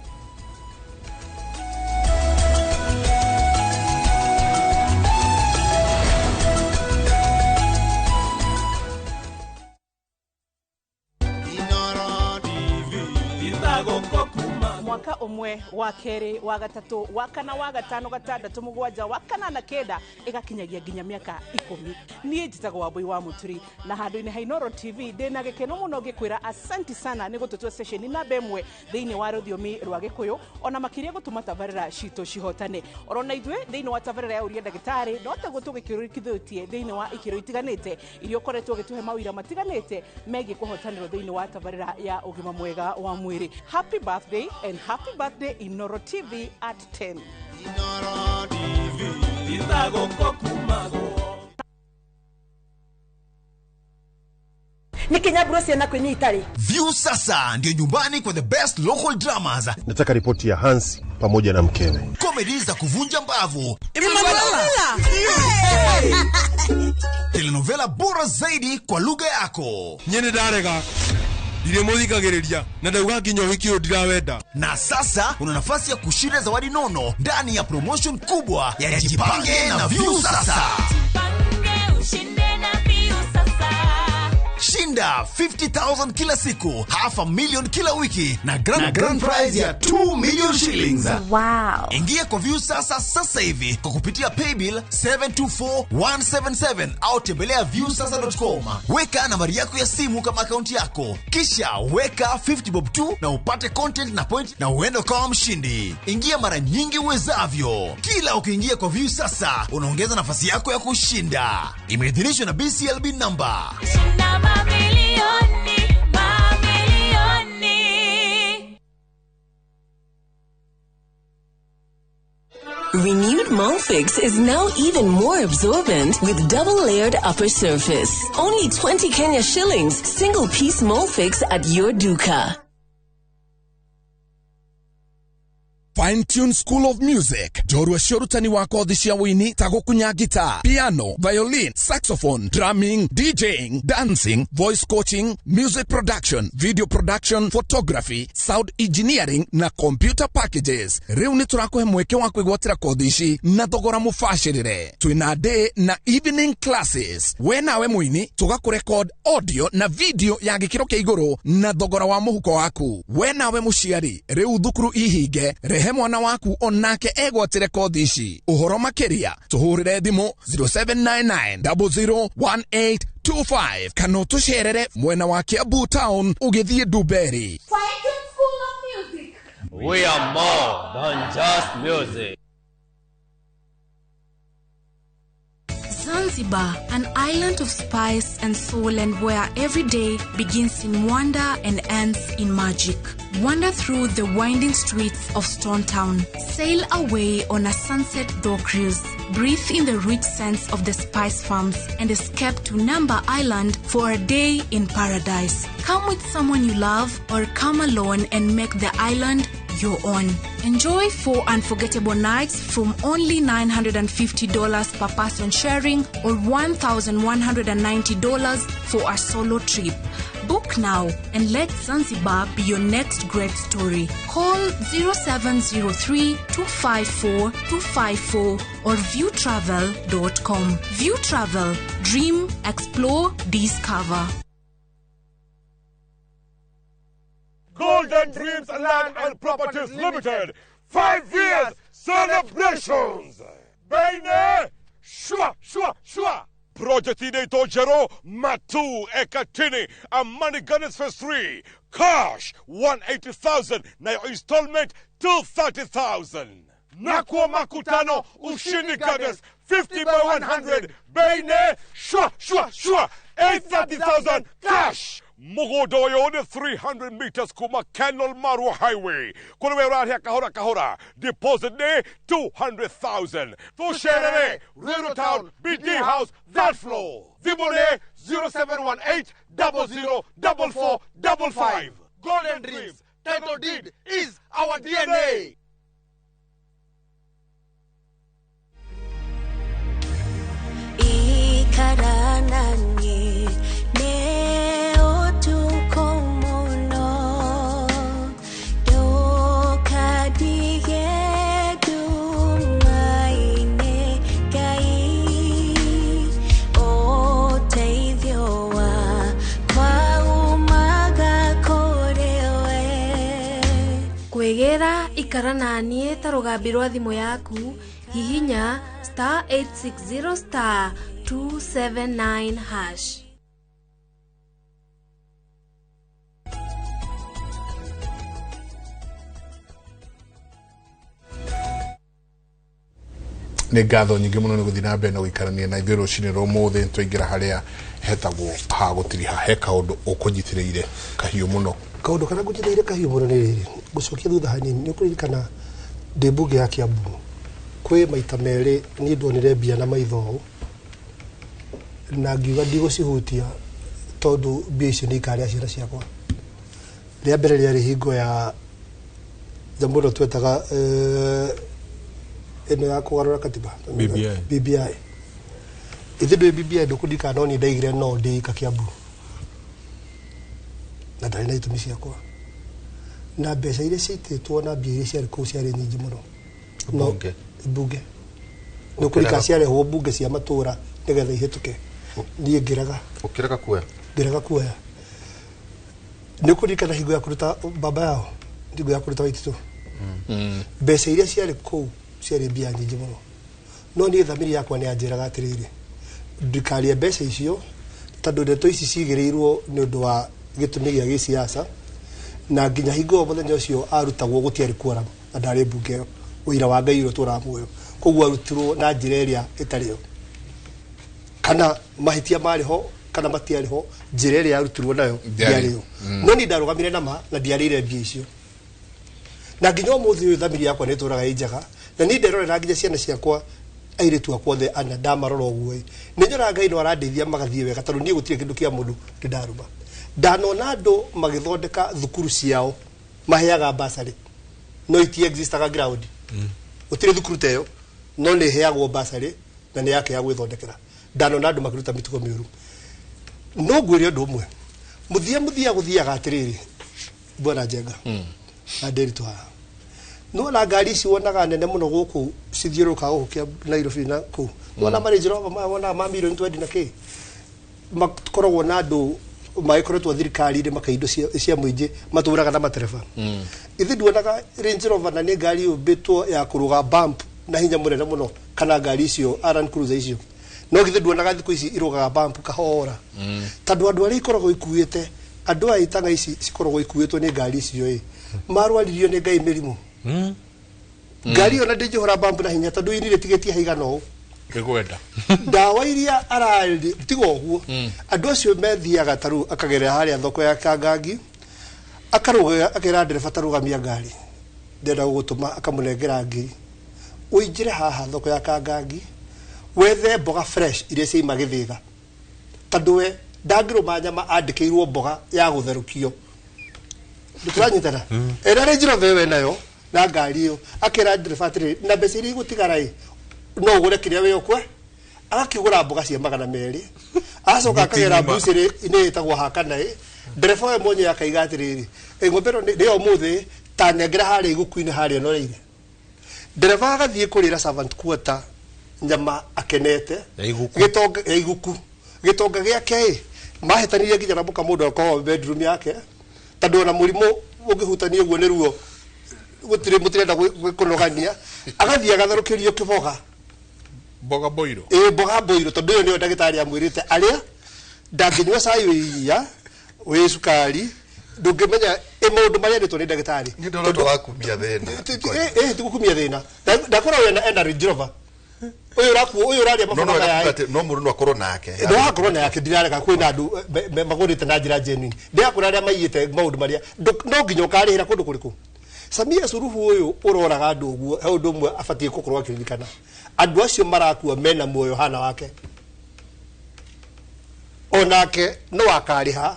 Mwaka ũmwe, wa kerĩ, wa gatatũ, wa kana, wa gatano, gatandatũ, mũgwanja, wa kanana, kenda, ĩgakinyagia nginya mĩaka 10. Niĩ njĩtagwo Wambui wa Mũturi, na handũ-inĩ ha Inooro TV ndĩna gĩkeno mũno ngĩkwĩra asanti sana nĩ gũtũtua ceceni namba 1 thĩinĩ wa rũthiomi rwa Gĩkũyũ, ona makĩria gũtũma tabarĩra citũ cihotane. Orona ithuĩ thĩinĩ wa tabarĩra ya Ũria Ndagĩtarĩ no taguo tũgĩkĩrũkithĩtie thĩinĩ wa ikĩro itiganĩte iria ũkoretwo ũgĩtũhe mawĩra matiganĩte megiĩ kũhotanĩrwo thĩinĩ wa tabarĩra ya ũgima mwega wa mwĩrĩ. Happy birthday and happy birthday Inooro TV at 10. Inooro TV Nikinyaburo ciana kwinyi itari. View sasa ndio nyumbani kwa the best local dramas. Nataka ripoti ya Hans pamoja na mkewe. Comedy za kuvunja mbavu. Emanuela. Telenovela bora zaidi kwa lugha yako. Nyene ndarega. Ndirĩmũthikagĩrĩria na ndauga nginya ũhiki ũyũ ndirawenda. Na sasa una nafasi ya kushinda zawadi nono ndani ya promotion kubwa ya Jipange na View Sasa. Jipange ushinde na View Sasa. Shinda 50,000 kila siku, 500,000 kila wiki na grand prize ya 2 million shillings. Wow. Ingia kwa View Sasa sasa hivi kwa kupitia paybill 724177 au tembelea viewsasa.com. Weka nambari yako ya simu kama akaunti yako, kisha weka 50 bob tu na upate content na point na uende kama mshindi. Ingia mara nyingi uwezavyo. Kila ukiingia kwa View Sasa unaongeza nafasi yako ya kushinda. Imeidhinishwa na BCLB number. Shinda mamilioni, mamilioni. Renewed Molfix is now even more absorbent with double-layered upper surface. Only 20 Kenya shillings, single-piece Molfix at your duka. Fine Tune School of Music. Njorua cia ũrutani wa kothi cia wũini ta gũkunya guitar, piano, violin, saxophone, drumming, DJing, dancing, voice coaching, music production, video production, photography, sound engineering na computer packages. Rĩu nĩ tũrakũhe mweke wa kwĩgwatĩra kothi ici na thogora mũbacĩrĩre. Twĩna day na evening classes. We nawe mũini tũgakũrecord audio na video ya gĩkĩro kĩa igũrũ na thogora wa mũhuko waku. We nawe mũciari, rĩu thukuru ihinge, rehe mwana waku onake egwatĩre kothi ici. Ũhoro makĩria tũhũrĩre thimũ 0799 001825 kana ũtũcerere mwena wa Kiambu town ũgĩthiĩ Ndumberi. We are more than just music. Zanzibar, an island of spice and soul, and where every day begins in wonder and ends in magic. Wander through the winding streets of Stone Town. Sail away on a sunset dhow cruise. Breathe in the rich scents of the spice farms and escape to Namba Island for a day in paradise. Come with someone you love or come alone and make the island your own. Enjoy 4 unforgettable nights from only $950 per person sharing or $1,190 for a solo trip. Book now and let Zanzibar be your next great story. Call 0703 254 254 or viewtravel.com. View Travel. Dream, explore, discover. Golden Dreams Land and Properties Limited, 5 years celebrations. Bene, shwa, shwa, shwa. Project inaitwa Jero Matu Ekatini Amani Gardens Phase 3. Cash 180,000 na your installment 230,000. Nakwa Makutano Ushindi Gardens 50 by 100. Bene, shwa, shwa, shwa. 830,000 cash. Mugodoyo 300 meters kuma Kenol Marua Highway. Kule here kahora kahora. Deposit day 200,000. Tusherere, Ruiru Town, BD House, that floor. Vibone 0718 00 44 55. Golden Dreams, title deed is our DNA. Kwĩgĩra ikara na niĩ ta rũgambi rwa thimũ yaku hihinya star 860 star 279 hash. Nĩ ngatho nyingĩ mũno nĩ gũthiĩ na mbere na gũikarania na ithuĩ rũcinĩ rwa ũmũthĩ twaingĩra harĩa hetagwo ha gũtiriha he kaũndũ ũkũnyitĩrĩire kahiũ mũno. Kaũndũ karĩa ngũnyitĩrĩire kahiũ mũno nĩ rĩrĩ, ngũcokia thutha hanini, nĩ ũkũririkana ndĩ mbunge ya Kiambu kwĩ maita merĩ niĩ ndonire mbia na maitho ũũ na ngiuga ndigũcihutia tondũ mbia icio nĩ ikarĩa ciana ciakwa. Rĩa mbere rĩarĩ hingo ya nyamũ ĩno twetaga ĩno ya kũgarũra katiba BBI. Ithe ndĩ BBI ndũkũririkana no niĩ ndaigire no ndĩika Kiambu na ndarĩ na itũmi ciakwa na mbeca iria ciaitĩtwo na mbia iria ciarĩ kũu ciarĩ nyingĩ mũno. Bunge nĩ ũkũririkana ciarehwo bunge cia matũra nĩgetha ihĩtũke, niĩ ngĩrega. Ũkĩrega kuoya? Ngĩrega kuoya. Nĩ ũkũririkana hingo ya kũruta baba yao, hingo ya kũruta Waititũ, mbeca iria ciarĩ kũu ciarĩ mbia nyingĩ mũno, no niĩ thamiri yakwa nĩ yanjĩraga atĩrĩrĩ, ndikarie mbeca icio tondũ ndeto ici cigĩrĩirwo nĩ ũndũ wa gĩtũmi gĩa gĩsiasa, na nginya hingo ĩyo mũthenya ũcio arutagwo gũtiarĩ quorum na ndarĩ mbunge ĩyo, ũira wa Ngai ũrĩa ũtũũraga muoyo, koguo arutirwo na njĩra ĩrĩa ĩtarĩ yo, kana mahĩtia marĩ ho kana matiarĩ ho, njĩra ĩrĩa yarutirwo nayo ndĩarĩ yo. No niĩ ndarũgamire na ma na ndiarĩire mbia icio, na nginya ũmũthĩ ũyũ thamiri yakwa nĩ ĩtũũraga ĩ njega, na niĩ nderorera nginya ciana ciakwa airĩtu akwa othe ana ndamarora ũguo ĩ, nĩ nyonaga Ngai no arandeithia magathiĩ wega, tondũ niĩ gũtirĩ kĩndũ kĩa mũndũ ndĩ ndarũma. Ndanona andũ magĩthondeka thukuru ciao maheaga bursary, no iti existaga ground, gũtirĩ thukuru ta ĩyo, no nĩ ĩheagwo bursary na nĩ yake ya gwĩthondekera. Ndanona andũ makĩruta mĩtugo mĩũru. No ngwĩre ũndũ ũmwe, mũthia gũthiaga atĩrĩrĩ, bwana Njenga na Nderitu haha, nĩwona ngari ici wonaga nene mũno gũkũ cithiũrũrũkaga gũkũ kĩa Nairobi na kũu, nĩwona ma Range Rover maya wonaga ma mirioni 20 na kĩ, makoragwo na andũ magĩkoretwo thirikari-inĩ maka indo cia mũingĩ matũraga na matereba. Ithe nduonaga Range Rover na nĩ ngari yũmbĩtwo ya kũrũga bump na hinya mũnene mũno, kana ngari icio Land Cruiser icio, no githĩ nduonaga thikũ ici irũgaga bump kahora, tondũ andũ arĩa ikoragwo ikuĩte, andũ aya itanga ici cikoragwo ikuĩtwo nĩ ngari icio ĩ, marwaririo nĩ Ngai mĩrimũ. Ngari ĩyo na ndĩngĩhũra bump na hinya tondũ ini rĩtigĩtie haigana ũũ, Ĩgwenda. Ndawa iria ararĩ tiga ũguo, andũ acio methiaga ta rĩu akagerera harĩa thoko ya Kangangi, akarũga, akera ndereba, "Tarũgamia ngari, ndĩrenda gũgũtũma." Akamũnengera ngiri, "Ũingĩre haha thoko ya Kangangi, wethe mboga fresh iria ciaima gĩthĩga," tondũ we ndangĩrũma nyama, andĩkĩirwo mboga ya gũtherũkio. Tũranyitana? Ĩrĩa Range Rover ĩyo enayo na ngari ĩyo, akera ndereba atĩrĩrĩ, "Na mbeca iria igũtigara ĩ, no ũgũre kĩrĩa we ũkwe." Agakĩgũra mboga cia 200, agacoka akagera ng'ima. Mbucĩrĩ-inĩ ĩtagwo Hakanaĩ. Ndereba we mwenyewe akaiga atĩrĩrĩ, "Ĩ, ng'ombe ĩno nĩyo ũmũthĩ, ta nengera harĩa iguku-inĩ harĩa noreire." Ndereba agathiĩ kũrĩra servant quarter nyama akenete. Ya iguku. Gĩtonga ya iguku, gĩtonga gĩake ĩ mahĩtanirie nginya na mũka mũndũ akorwo bedroom yake, tondũ ona mũrimũ ũngĩhutania ũguo nĩ ruo, gũtirĩ mũtirenda kũnogania. Agathiĩ agatherũkĩrio kĩboga. Mboga boiro. Ĩ, mboga mboiro, tondũ ĩyo nĩyo ndagĩtarĩ amwĩrĩte arĩa ndangĩnyua cai wĩ iria wĩ cukari, ndũngĩmenya ĩ maũndũ marĩa andĩtwo nĩ ndagĩtarĩ. Nĩ ndona tũrakumia thĩna. Ĩ, tigũkumia thĩna. Ndakora ũyũ ena Range Rover, ũyũ ũrakuo, ũyũ ũrarĩa No maboga no maya ĩ. no mũndũ no akorwo nake. No hakorwo na yake, ndirarega kwĩna andũ magũrĩte na njĩra genuine. Ndĩrakũra arĩa maiyĩte maũndũ marĩa no nginya ũkarĩhĩra kũndũ kũrĩkũ. Samia Suluhu ũyũ ũroraga andũ ũguo, he ũndũ ũmwe abatiĩ gũkorwo akĩririkana: andũ acio marakua mena muoyo hana wake, onake no akarĩha,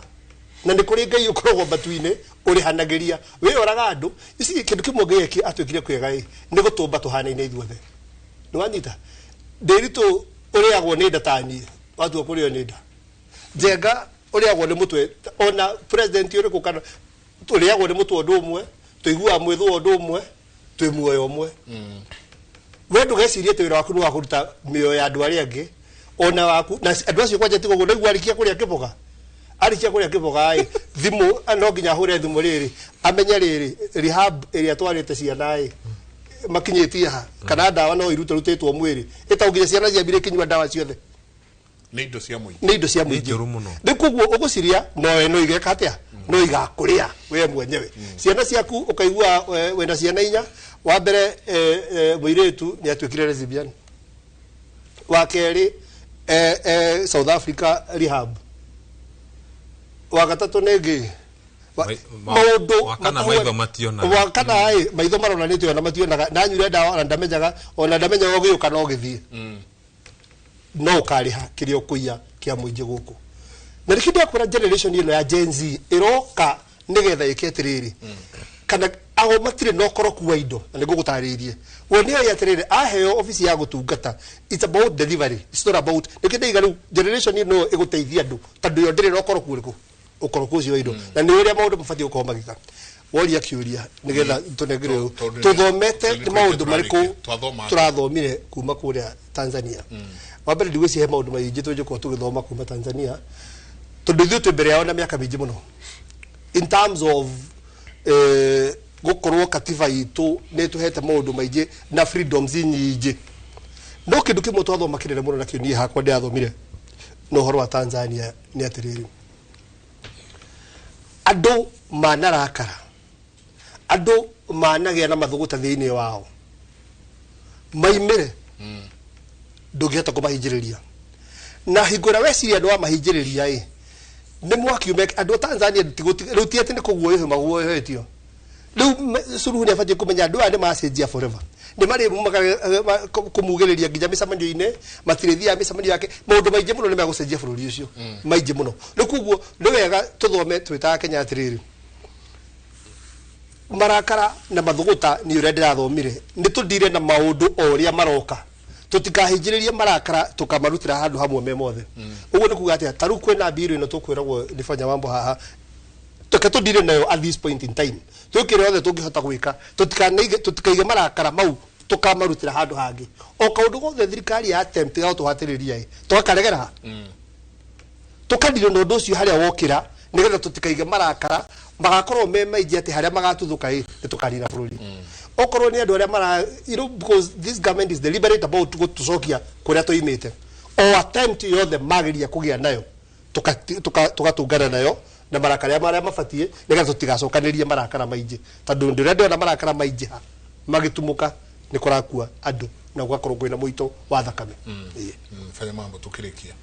na nĩ kũrĩ Ngai ũkoragwo matu-inĩ ũrĩhanagĩria wĩyoraga andũ ici. Kĩndũ kĩmwe Ngai atuĩkire kwega ĩ nĩ gũtũmba tũhanaine ithuothe. Nĩ wanyita ndĩritũ ũrĩagwo nĩ nda ta niĩ, watua kũrĩo nĩ nda. Njenga ũrĩagwo nĩ mũtwe, ona president ũrĩkũ kana tũrĩagwo nĩ mũtwe ũndũ ũmwe, tũiguaga mwĩthũa ũndũ ũmwe, twĩ muoyo ũmwe. We ndũgecirie atĩ wĩra waku nĩ wa kũruta mĩoyo ya andũ arĩa angĩ, ona waku na andũ acio kwanja tiga ũguo. Ndaigua arĩkia kũrĩa kĩboga, arĩkia kũrĩa kĩboga ĩ, thimũ no nginya ahũre thimũ rĩrĩ amenye rĩrĩ rehab ĩrĩa atwarĩte ciana ĩ makinyĩtie ha, kana ndawa no irutarutĩtwo mwĩrĩ ĩtau nginya ciana ciambire ikinyua ndawa ciothe. Nĩ indo cia mũingĩ. Nĩ indo cia Nĩ mũingĩ. njũru mũno. Rĩu koguo ũgũciria nowe no igeka atĩa, no igakũrĩa we mwenyewe, ciana ciaku. Ũkaigua wĩna ciana inya, wa mbere mũirĩtu nĩ atuĩkire lesbian, wa kerĩ South Africa rehab, wa gatatũ nĩ ngĩ. Maũndũ Wa kana maitho mationaga. Wa kana ĩ maitho maronanĩte ona mationaga, na anyuire ndawa ona ndamenyaga, ona ndamenyaga ũgĩũka no ũgĩthiĩ, no ũkarĩha kĩrĩa ũkũiya kĩa mũingĩ gũkũ. Na nĩkĩo ndĩrakwĩra generation ĩno ya Gen Z ĩroka nĩgetha ĩke atĩrĩrĩ, kana ago matirĩ na ũkoroku wa indo, na nĩngũgũtarĩirie. We nĩ oĩ atĩrĩrĩ, aheo obici ya gũtungata, it's about delivery, it's not about. Nĩkĩo ndĩiga rĩu generation ĩno ĩgũteithia andũ, tondũ yo ndĩrĩ na ũkoroku ũrĩkũ, ũkoroku ũcio wa indo, na nĩ ũrĩa maũndũ mabatiĩ gũkorwo magĩka. Woria kĩũria nĩgetha tũnengere ũũ. Tũthomete nĩ maũndũ marĩkũ Twathoma. tũrathomire kuma kũrĩa Tanzania? Wa mbere, ndigwĩciria he maũndũ maingĩ tũngĩkorwo tũgĩthoma kuma Tanzania, tondũ ithuĩ twĩ mbere yao na mĩaka mĩingĩ mũno in terms of gũkorwo katiba itũ nĩ ĩtũhete maũndũ maingĩ na freedoms nyingĩ. No kĩndũ kĩmwe twathoma kĩnene mũno nakĩo, niĩ hakwa ndĩrathomire na ũhoro wa Tanzania, nĩ atĩrĩrĩ, andũ manarakara, andũ managĩa na mathũgũta thĩinĩ wao, maimĩre, ndũngĩhota kũmahinjĩrĩria. Na hingo ĩrĩa weciria nĩ wamahinjĩrĩria ĩ, nĩ mwaki ume. Andũ a Tanzania rĩu ti atĩ nĩ kũguoyohio maguoyohetio. Rĩu Suluhu nĩ abatiĩ kũmenya andũ aya nĩ macenjia forever, nĩ marĩ kũmugĩrĩria nginya mĩcemanio-inĩ, matirĩthiaga mĩcemanio yake. Maũndũ maingĩ mũno nĩ megũcenjia bũrũri ũcio, maingĩ mũno. Rĩu koguo nĩ wega tũthome twĩtaga Kenya atĩrĩrĩ, marakara na mathũgũta nĩ ũrĩa ndĩrathomire, nĩ tũndire na maũndũ o ũrĩa maroka, tũtikahingĩrĩrie marakara tũkamarutĩra handũ hamwe me mothe. Ũguo nĩ kuga atĩa? Ta rĩu kwĩna mbiru ĩno tũkwĩragwo nĩ Fanya Wambo haha, reke tũndire nayo at this point in time, twĩkĩre othe tũngĩhota gwĩka, tũtikaige marakara mau tũkamarutĩra handũ hangĩ. O kaũndũ gothe thirikari ya attempt ya gũtũhatĩrĩria ĩ, tũgakaregera, tũkandire na ũndũ ũcio harĩa wokĩra, nĩgetha tũtikaige marakara magakorwo me maingĩ atĩ harĩa magatuthũka ĩ nĩ tũkanina bũrũri. Okorwo nĩ andũ arĩa mara because this government is deliberate about gũtũcokia kũrĩa tũimĩte, o attempt yothe mageria kũgĩa nayo, tũgatũngana nayo na marakara marĩa mabatiĩ, nĩgetha tũtigacokanĩrie marakara maingĩ, tondũ ndĩrĩa ndĩrona marakara maingĩha magĩtumũka nĩ kũrakua andũ na gũgakorwo kwĩna mũito wa thakame. Fanya mambo tukirikia.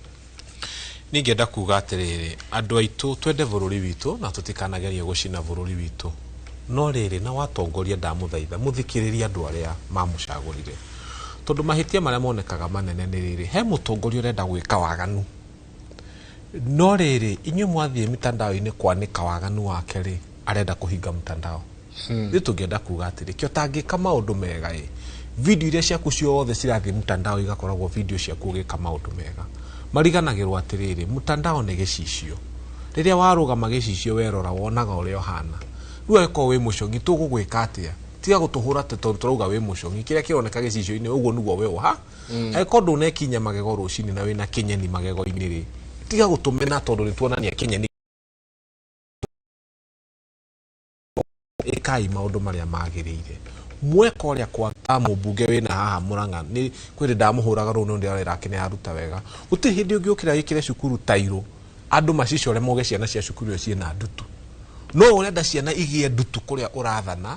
Ningĩenda kuga atĩrĩrĩ, andũ aitũ twende bũrũri witũ na tũtikanagerie gũcina bũrũri witũ. No rĩrĩ na watongoria ndamũthaitha mũthikĩrĩrie andũ arĩa mamũcagũrire, tondũ mahĩtia marĩa monekaga manene nĩ rĩrĩ, he mũtongoria ũrenda gwĩka waganu, no rĩrĩ inyuĩ mwathiĩ mitandao-inĩ kwanĩka waganu wake rĩ, arenda kũhinga mtandao. Ithuĩ tũngĩenda kuga atĩrĩ, kĩo tangĩka maũndũ mega ĩ, video iria ciaku ciothe cirathiĩ mtandao igakoragwo video ciaku ũgĩka maũndũ mega. Mariganagĩrwo atĩrĩrĩ, mtandao nĩ gĩcicio. Rĩrĩa warũgama gĩcicio werora wonaga ũrĩa ũhana. Rĩu angĩkorwo wĩ mũcong'i tũgũgwĩka atĩa? Tiga gũtũhũra atĩ tondũ tũrauga wĩ mũcong'i, kĩrĩa kĩroneka gĩcicio-inĩ ũguo nĩguo we ũha. Angĩkorwo ndũnekinya magego rũcinĩ na wĩna kĩnyeni magego-inĩ rĩ, tiga gũtũmena tondũ nĩtuonania kĩnyeni. Ĩkai maũndũ marĩa magĩrĩire. Mweka ũrĩa kwa mũmbunge wĩna haha Murang'a nĩ kwĩrĩ ndamũhũraga rũu no ndĩrarera ake nĩ aruta wega. Gũtirĩ hĩndĩ ũngĩũkĩra wĩkĩre cukuru tairũ andũ macicore moge ciana cia cukuru ĩyo ciĩna ndutu. No ũrenda ciana igĩe ndutu kũrĩa ũrathana,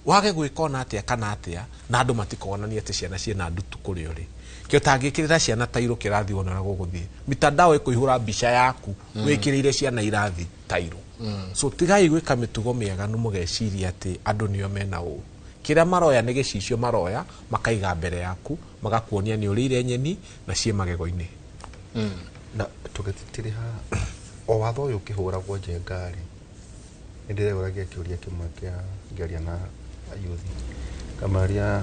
wage gwĩka ona atĩa kana atĩa, na andũ matikonania atĩ ciana ciĩna ndutu kũrĩa ũrĩ. Kĩo tangĩkĩrĩra ciana tairũ kĩrathi wona ũrĩa gũgũthiĩ. Mitandao ĩkũihũra mbica yaku wĩkĩrĩire ciana irathi tairũ. So tigai gwĩka mĩtugo mĩaganu mũgeciria atĩ andũ nĩo mena ũũ. Kĩrĩa maroya nĩ gĩcicio maroya makaiga mbere yaku magakuonia nĩ ũrĩire nyeni na ciĩ magego-inĩ. Na tũgĩtitiriha o watho ũyũ ũkĩhũragwo njenga-rĩ, nĩ ndĩreũragia kĩũria kĩmwe kĩa ngĩaria na ayuthi kamaria,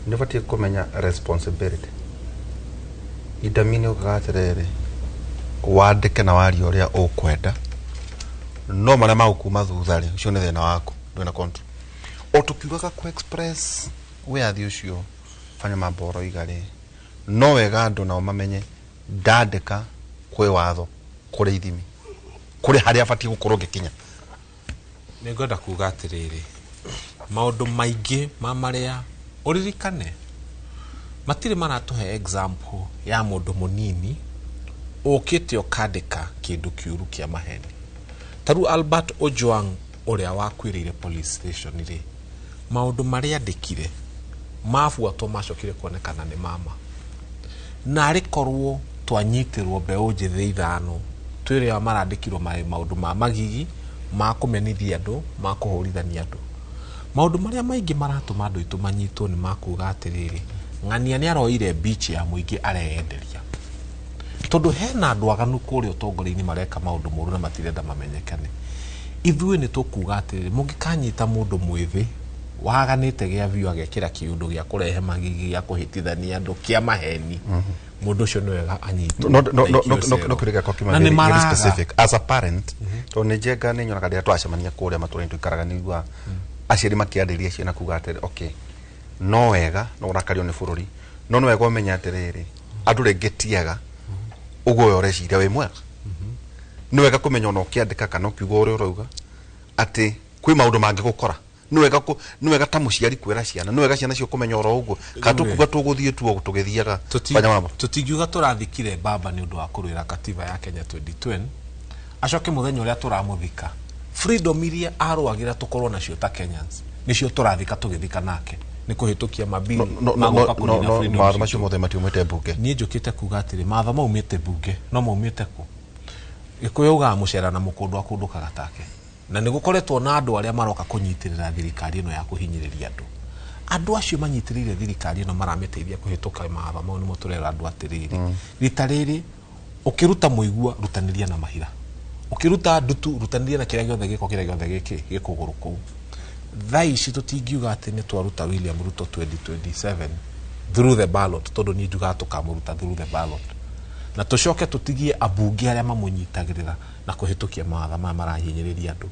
nĩ ũbatiĩ kũmenya responsibility. Indami nĩ ũkaga atĩrĩrĩ, wandĩke na warie ũrĩa ũkwenda, no marĩa magũkuma thutha rĩ, ũcio nĩ thĩna waku, ndwĩna control. O tũkiugaga kũ express wĩyathi ũcio fanya mambo ũroiga rĩ, no wega andũ nao mamenye ndandĩka kwĩ watho, kũrĩ ithimi, kũrĩ harĩa batiĩ gũkorwo ngĩkinya. Nĩngwenda kuga atĩrĩrĩ, maũndũ maingĩ ma marĩa ũririkane matirĩ maratũhe example ya mũndũ mũnini ũkĩte ũkandĩka kĩndũ kĩũru kĩa maheni. Ta rĩu Albert Ojwang ũrĩa wakuĩrĩire police station rĩ, maũndũ marĩa andĩkire mabuatwo macokire kuonekana nĩ mama. Na arĩ korwo twanyitĩrwo mbeũ njĩthĩ ithano twĩre aya marandĩkirwo maũndũ ma magigi, ma kũmenithia andũ, ma kũhũrithania andũ. Maũndũ marĩa maingĩ maratũma andũ aitũ manyitwo nĩ makuga atĩrĩrĩ, ng'ania nĩ aroire beach ya mũingĩ areyenderia. Tondũ hena andũ aganu kũrĩa ũtongoria-inĩ mareka maũndũ moru na matirenda mamenyekane. Ithuĩ nĩ tũkuga atĩrĩrĩ, mũngĩkanyita mũndũ mwĩthĩ waganĩte gĩa biũ agekĩra kĩũndũ gĩa kũrehe magigi, gĩa kũhĩtithania andũ, kĩa maheni, mũndũ ũcio nĩ wega anyitwo. No no no no no kĩrĩa gĩakwa Na nĩ very maraga. specific as a parent, tondũ nĩ njenga nĩ nyonaga rĩrĩa twacemania kũrĩa matũra-inĩ tũikaraga, nĩ iguaga aciari makĩarĩria ciana kuga atĩrĩ, okay, no wega no ũrakario nĩ bũrũri, no nĩ wega ũmenye atĩrĩrĩ, andũ rĩngĩ ti ega ũguo we ũreciria wĩ mwega. Nĩ wega kũmenya ona ũkĩandĩka kana ũkiuga ũrĩa ũrauga atĩ kwĩ maũndũ mangĩgũkora. Nĩ wega ta mũciari kwĩra ciana, nĩ wega ciana cio kũmenya oro ũguo, kana tũkuga tũgũthiĩ tu ũguo tũgĩthiaga fanya mambo. Tũtingiuga tũrathikire baba nĩ ũndũ wa kũrũĩra katiba ya Kenya 2020, acoke mũthenya ũrĩa tũramũthika freedom iria arũagĩra tũkorwo nacio ta Kenyans nĩcio tũrathika tũgĩthika nake nĩ kũhĩtũkia mabili magũka kũnina freedom mawatho citũ. Macio mothe matiumĩte mbunge. Niĩ njũkĩte kuga atĩrĩ, mawatho maumĩte mbunge no maumĩte kũ? Gĩkũyũ augaga mũcera na mũkũndũ akũndũkaga take. Na nĩ gũkoretwo na andũ arĩa maroka kũnyitĩrĩra thirikari ĩno ya kũhinyĩrĩria andũ. Andũ acio manyitĩrĩire thirikari ĩno maramĩteithia kũhĩtũka mawatho mau nĩmo tũrera andũ atĩrĩrĩ, rita rĩrĩ ũkĩruta mũigua rutanĩria na mahira, ũkĩruta ndutu rutanĩria na kĩrĩa gĩothe gĩko kĩrĩa gĩothe gĩkĩ gĩkũgũrũ kũu. Thaa ici tũtingiuga atĩ nĩ twaruta William Ruto 2027 through the ballot, tondũ niĩ njugaga tũkamũruta through the ballot, na tũcoke tũtigie ambunge arĩa mamũnyitagĩrĩra na kũhĩtũkia mawatho maya marahinyĩrĩria andũ.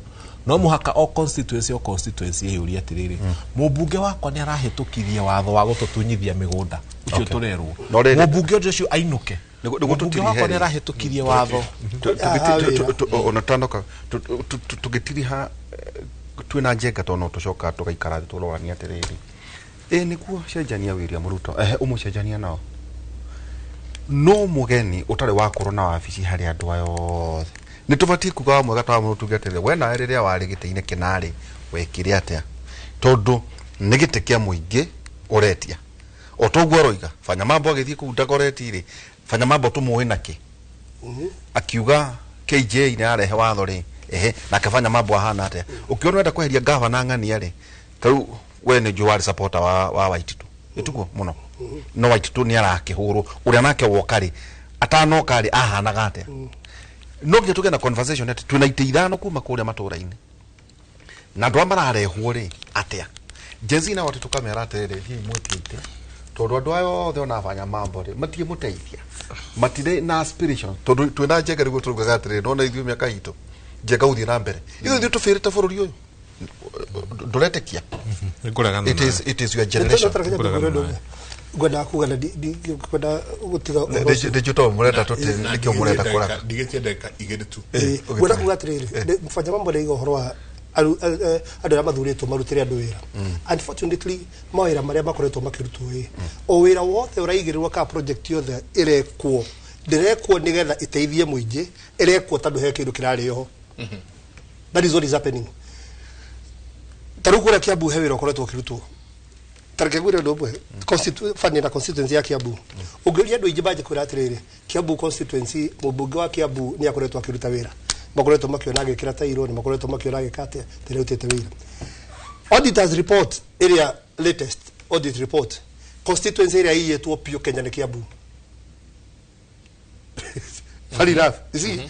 No mũhaka o constituency o constituency ĩyũrie atĩrĩrĩ, mũmbunge wakwa nĩ arahĩtũkirie watho wa gũtũtunyithia mĩgũnda ũcio tũrerwo, No rĩrĩ- mũmbunge ũcio ainũke, Nĩguo mũmbunge wakwa nĩ tũtirihe rĩ. arahĩtũkirie watho. Ona tanoka tũgĩtiriha twĩna njenga tondũ no tũcokaga tũgaikara thĩ tũroranie atĩrĩrĩ, ĩ nĩguo cenjania William Ruto, ehe ũmũcenjania nao no mũgeni ũtarĩ wakorwo na wabici harĩ andũ aya othe, nĩ tũbatiĩ kuga wa mwega ta wa mũndũ tuge atĩrĩrĩ, we nawe rĩrĩa warĩ gĩtĩ-inĩ kĩnarĩ wekire atĩa, tondũ nĩ gĩtĩ kĩa mũingĩ Ũretia o toguo aroiga Fanya Mambo agĩthiĩ kũu Dagoretti rĩ, Fanya Mambo tũmũĩ nakĩ? Akiuga KJ nĩ arehe watho rĩ, ehe, nake Fanya Mambo ahana atĩa? Ũkĩona ũrenda kweheria gavana ng'ania rĩ, ta rĩu we nĩ njũĩ warĩ supporter wa Waititu, ĩtiguo mũno, no Waititu nĩ arakĩhũrwo ũrĩa nake woka rĩ, atanoka rĩ, ahanaga atĩa? No nginya tũgĩe na conversation atĩ twĩna itĩ 5 kuma kũrĩa matũra-inĩ na andũ arĩa mararehwo rĩ atĩa. Gen Z nao atĩ tũkamera atĩrĩrĩ, thiĩi mwĩtie itĩ tondũ andũ aya othe ona Fanya Mambo rĩ matingĩmũteithia, matirĩ na aspiration, tondũ twĩna Njenga nĩguo tũrugaga atĩrĩrĩ, nona ithuĩ mĩaka itũ Njenga gũthiĩ na mbere, ithuĩ tũbĩrĩte bũrũri ũyũ ndũretĩkia. It is your generation. Ngwendaga kuga na kwenda gũtiga ũhoro ũcio. Ndĩnjũ mũrenda tũtĩ nĩkĩo mũrenda kũraga. Ndigĩtie ndagĩka 2 tu. Ngwenda kuga atĩrĩrĩ, Fanya Mambo nĩaiga ũhoro wa andũ arĩa mathurĩtwo marutĩre andũ wĩra. Unfortunately mawĩra marĩa makoretwo makĩrutwo ĩ, o wĩra wothe ũraigĩrĩrwo kana project yothe ĩrekwo, ndĩrekwo nĩgetha ĩteithie mũingĩ, ĩrekwo tondũ he kĩndũ kĩrarĩo ho. That is what is happening. Ta rĩu kũrĩa Kiambu he wĩra ũkoretwo ũkĩrutwo. Ta reke ngwĩre ũndũ ũmwe, funny na constituency ya Kiambu. Ũngĩũria andũ aingĩ manjie kwĩra atĩrĩrĩ, Kiambu constituency, mũmbunge wa Kiambu nĩ akoretwo akĩruta wĩra. Makoretwo makĩona agĩkĩra tairo, nĩ makoretwo makĩona agĩka atĩa, nĩ arutĩte wĩra. Auditors report ĩrĩa latest audit report, constituency ĩrĩa ĩiyĩtwo biũ Kenya nĩ Kiambu. Funny enough, you see,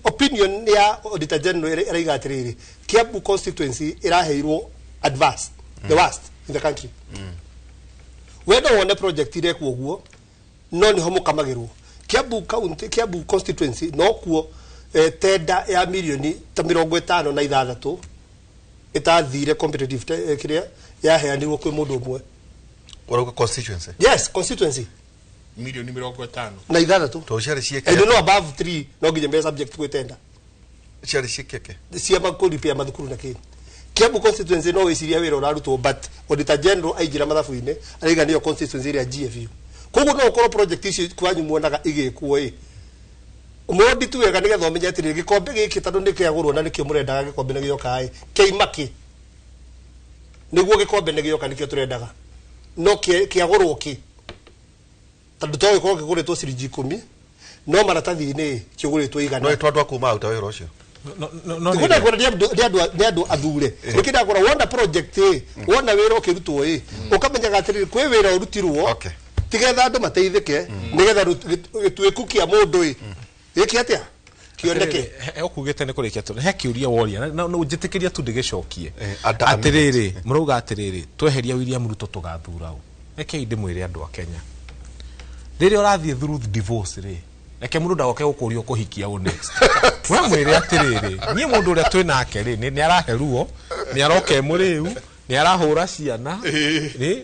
opinion ya Auditor General ĩraiga atĩrĩrĩ, Kiambu constituency ĩraheirwo adverse, the worst in the country. We no wone project irekwo ũguo, no nĩho mũkamagĩrwo. Kiambu county, Kiambu constituency no kuo tenda ya milioni ta 56 ĩtathire competitive kĩrĩa yaheanirwo kwĩ mũndũ ũmwe. Ũrauga constituency? Yes, constituency. Milioni 56. Tondũ ciarĩ ciĩke. And no above 3 no nginya mbe subject kwĩ tenda. Ciarĩ ciĩkeke. Cia makũripia mathukuru na kĩ. Kiambu constituency no wĩcirie wĩra ũrarutwo, but Auditor General aingĩra mathabu-inĩ araiga nĩyo constituency ĩrĩa GFU. Koguo no ũkorwo project icio kwanyu muonaga igĩkwo ĩ, mũndĩ wega nĩgetha ũmenye atĩrĩrĩ, gĩkombe gĩkĩ tondũ nĩ kĩagũrwo na nĩkĩo mũrendaga gĩkombe nĩ gĩoka ĩ, kĩaima kĩ? Nĩguo gĩkombe nĩ gĩoka nĩkĩo tũrendaga, no kĩagũrwo kĩ? Tondũ to gĩkorwo kĩgũrĩtwo ciringi 10, no maratathi-inĩ kĩgũrĩtwo 100. No ĩtũ andũ a kuma aruta wĩra ũcio. Ngwenda kwĩra nĩ andũ athure. Nĩkĩ ndakora wona project ĩ, wona wĩra ũkĩrutwo ĩ, ũkamenyaga atĩrĩrĩ kwĩ wĩra ũrutirwo, tigetha andũ mateithĩke, nĩgetha gĩtuĩku kĩa mũndũ ĩ, gĩke atĩa? Kĩoneke. Ũkugĩte nĩ kũrĩkia tondũ he kĩũria woria na njĩtĩkĩria tu ndĩgĩcokie. Atĩrĩrĩ, mũrauga atĩrĩrĩ, tweheria William Ruto tũgathura ũ? Rekei ndĩmwĩre andũ a Kenya. Rĩrĩa ũrathiĩ through divorce rĩ, reke mũndũ ndagoke gũkũria ũkũhikia ũ next. We mwĩre atĩrĩrĩ, niĩ mũndũ ũrĩa twĩ nake rĩ, nĩ arahe ruo, nĩ aroka e mũrĩu, nĩ arahũra ciana,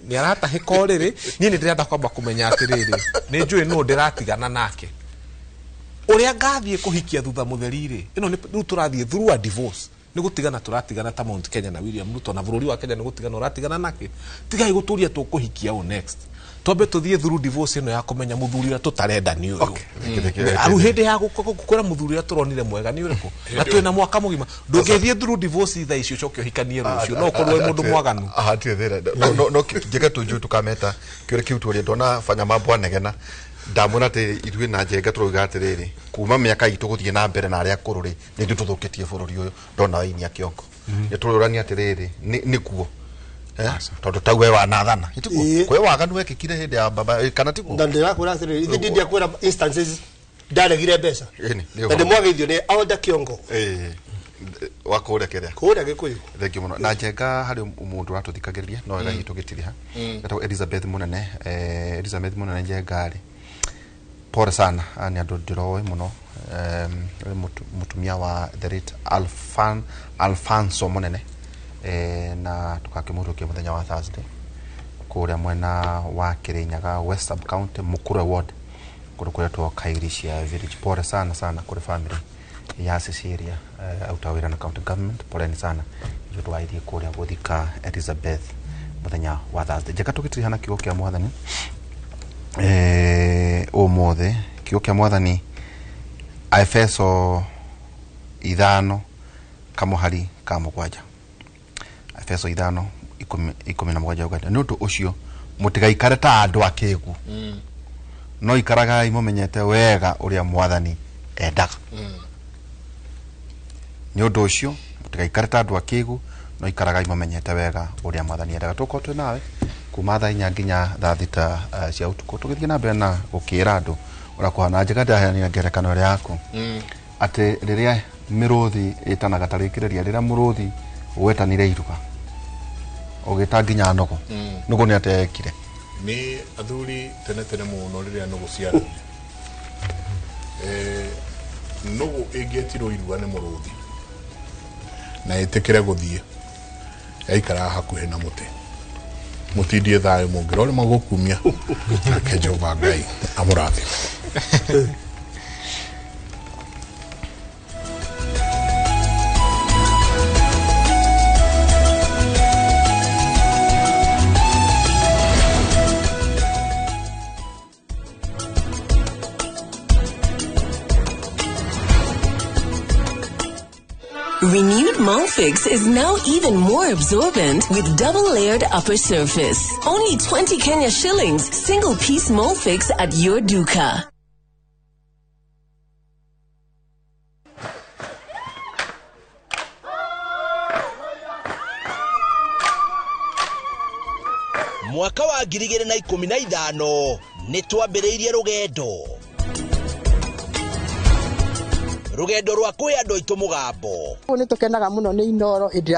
nĩ aratahĩka ũrĩrĩ, niĩ nĩ ndĩrenda kwamba kũmenya atĩrĩrĩ, nĩ njũĩ nũ ndĩratigana nake. Ũrĩa ngathiĩ kũhikia thutha mũtheri rĩ, ĩno nĩ rĩu tũrathiĩ through a divorce. Nĩ gũtigana tũratigana ta Mount Kenya na William Ruto, na bũrũri wa Kenya nĩ gũtigana ũratigana nake. Tigai gũtũria tũkũhikia ũ next. Twambe tũthiĩ through divorce ĩno ya kũmenya mũthuri ũrĩa tũtarenda nĩ ũyũ. Aru hĩndĩ ya gũkwĩra mũthuri ũrĩa tũronire mwega nĩ ũrĩkũ? Na twĩna mwaka mũgima. Ndũngĩthiĩ through divorce thaa ici ũcoke ũhikanie rũciũ, no ũkorwo wĩ mũndũ mwaganu. Hatirĩ thĩna. No njĩke tũnjũĩ tũkameta kĩũria kĩu tũrie, ndona Fanya Mambo anegena. Ndamwĩra atĩ ithuĩ na Njenga tũrauga atĩrĩrĩ, kuma mĩaka itũ gũthiĩ na mbere na arĩa akũrũ rĩ, nĩ ithuĩ tũthũkĩtie bũrũri ũyũ. Ndona wainia kĩongo. Nĩ tũrũrania atĩrĩrĩ, nĩkuo. Tondũ tau we wanathana. Ĩtiguo? Kwĩ waganu wekĩkire hĩndĩ ya baba, kana tiguo? Na ndĩrakwĩra atĩrĩrĩ, ithuĩ ndingĩakwĩra instances ndaregire mbeca. Na ndĩmwagĩithio nĩ Elder Kĩongo. Wa kũrĩa kĩrĩa? Kũrĩa Gĩkũyũ. Thank you mũno. Na Njenga harĩ mũndũ ũratũthikagĩrĩria, no wega hihi tũgĩtiriha. Etagwo Elizabeth Mũnene. Elizabeth Mũnene Njenga rĩ, pole sana, nĩ andũ ndĩroĩ mũno. Mũtumia wa the late Alfonso Mũnene. Na tũgakĩmũhurũkia mũthenya wa Thursday kũrĩa mwena wa Kirinyaga West Sub County, Mukure Ward, kũndũ kũretwo Kairishia Village. Pole sana sana kũrĩ family ya Cecilia, auta wĩra na county government. Poleni sana ithuĩ tũgagĩthiĩ kũrĩa gũthika Elizabeth mũthenya wa Thursday. Njeka tũgĩtiriha na kiugo kĩa Mwathani ũmũthĩ, kiugo kĩa Mwathani Aefeso 5 kamuhari ka 7. Efeso 5 17 uganda nĩ ũndũ ũcio mũtigaikare ta andũ akĩgu no ikaragai mũmenyete wega ũrĩa mwathani endaga. Nĩ ũndũ ũcio mũtigaikare ta andũ akĩgu no ikaragai mũmenyete wega ũrĩa mwathani endaga. Tũkorwo twĩ nawe kuma thaa 4 nginya thaa 6 cia ũtukũ tũgĩthiĩ na mbere na gũkĩra andũ ũrĩa kũhana. Njega ndaheanire ngerekano ĩrĩa yaku atĩ rĩrĩa mĩrũthi ĩtanaga tarĩkĩrĩria rĩrĩa mũrũthi wetanire iruga ũgĩta nginya nũgũ nũgũ nĩ atĩa yekire? Nĩ athuri tene tene mũno rĩrĩa nũgũ ciarania nũgũ ĩngĩetirwo iruga nĩ mũrũthi na ĩtĩkĩre gũthiĩ yaikaraga hakuhĩ na mũtĩ mũtindie thayũ mũngĩrore magũkumia nake Jehova Ngai amũrathime. Renewed Molfix is now even more absorbent with double-layered upper surface. Only 20 Kenya shillings, single piece Molfix at your duka. Mwaka wa 2015 nĩ twambĩrĩirie rũgendo rwa kwĩ andũ aitũ mũgambo. Nĩ tũkenaga mũno nĩ Inooro ĩndĩ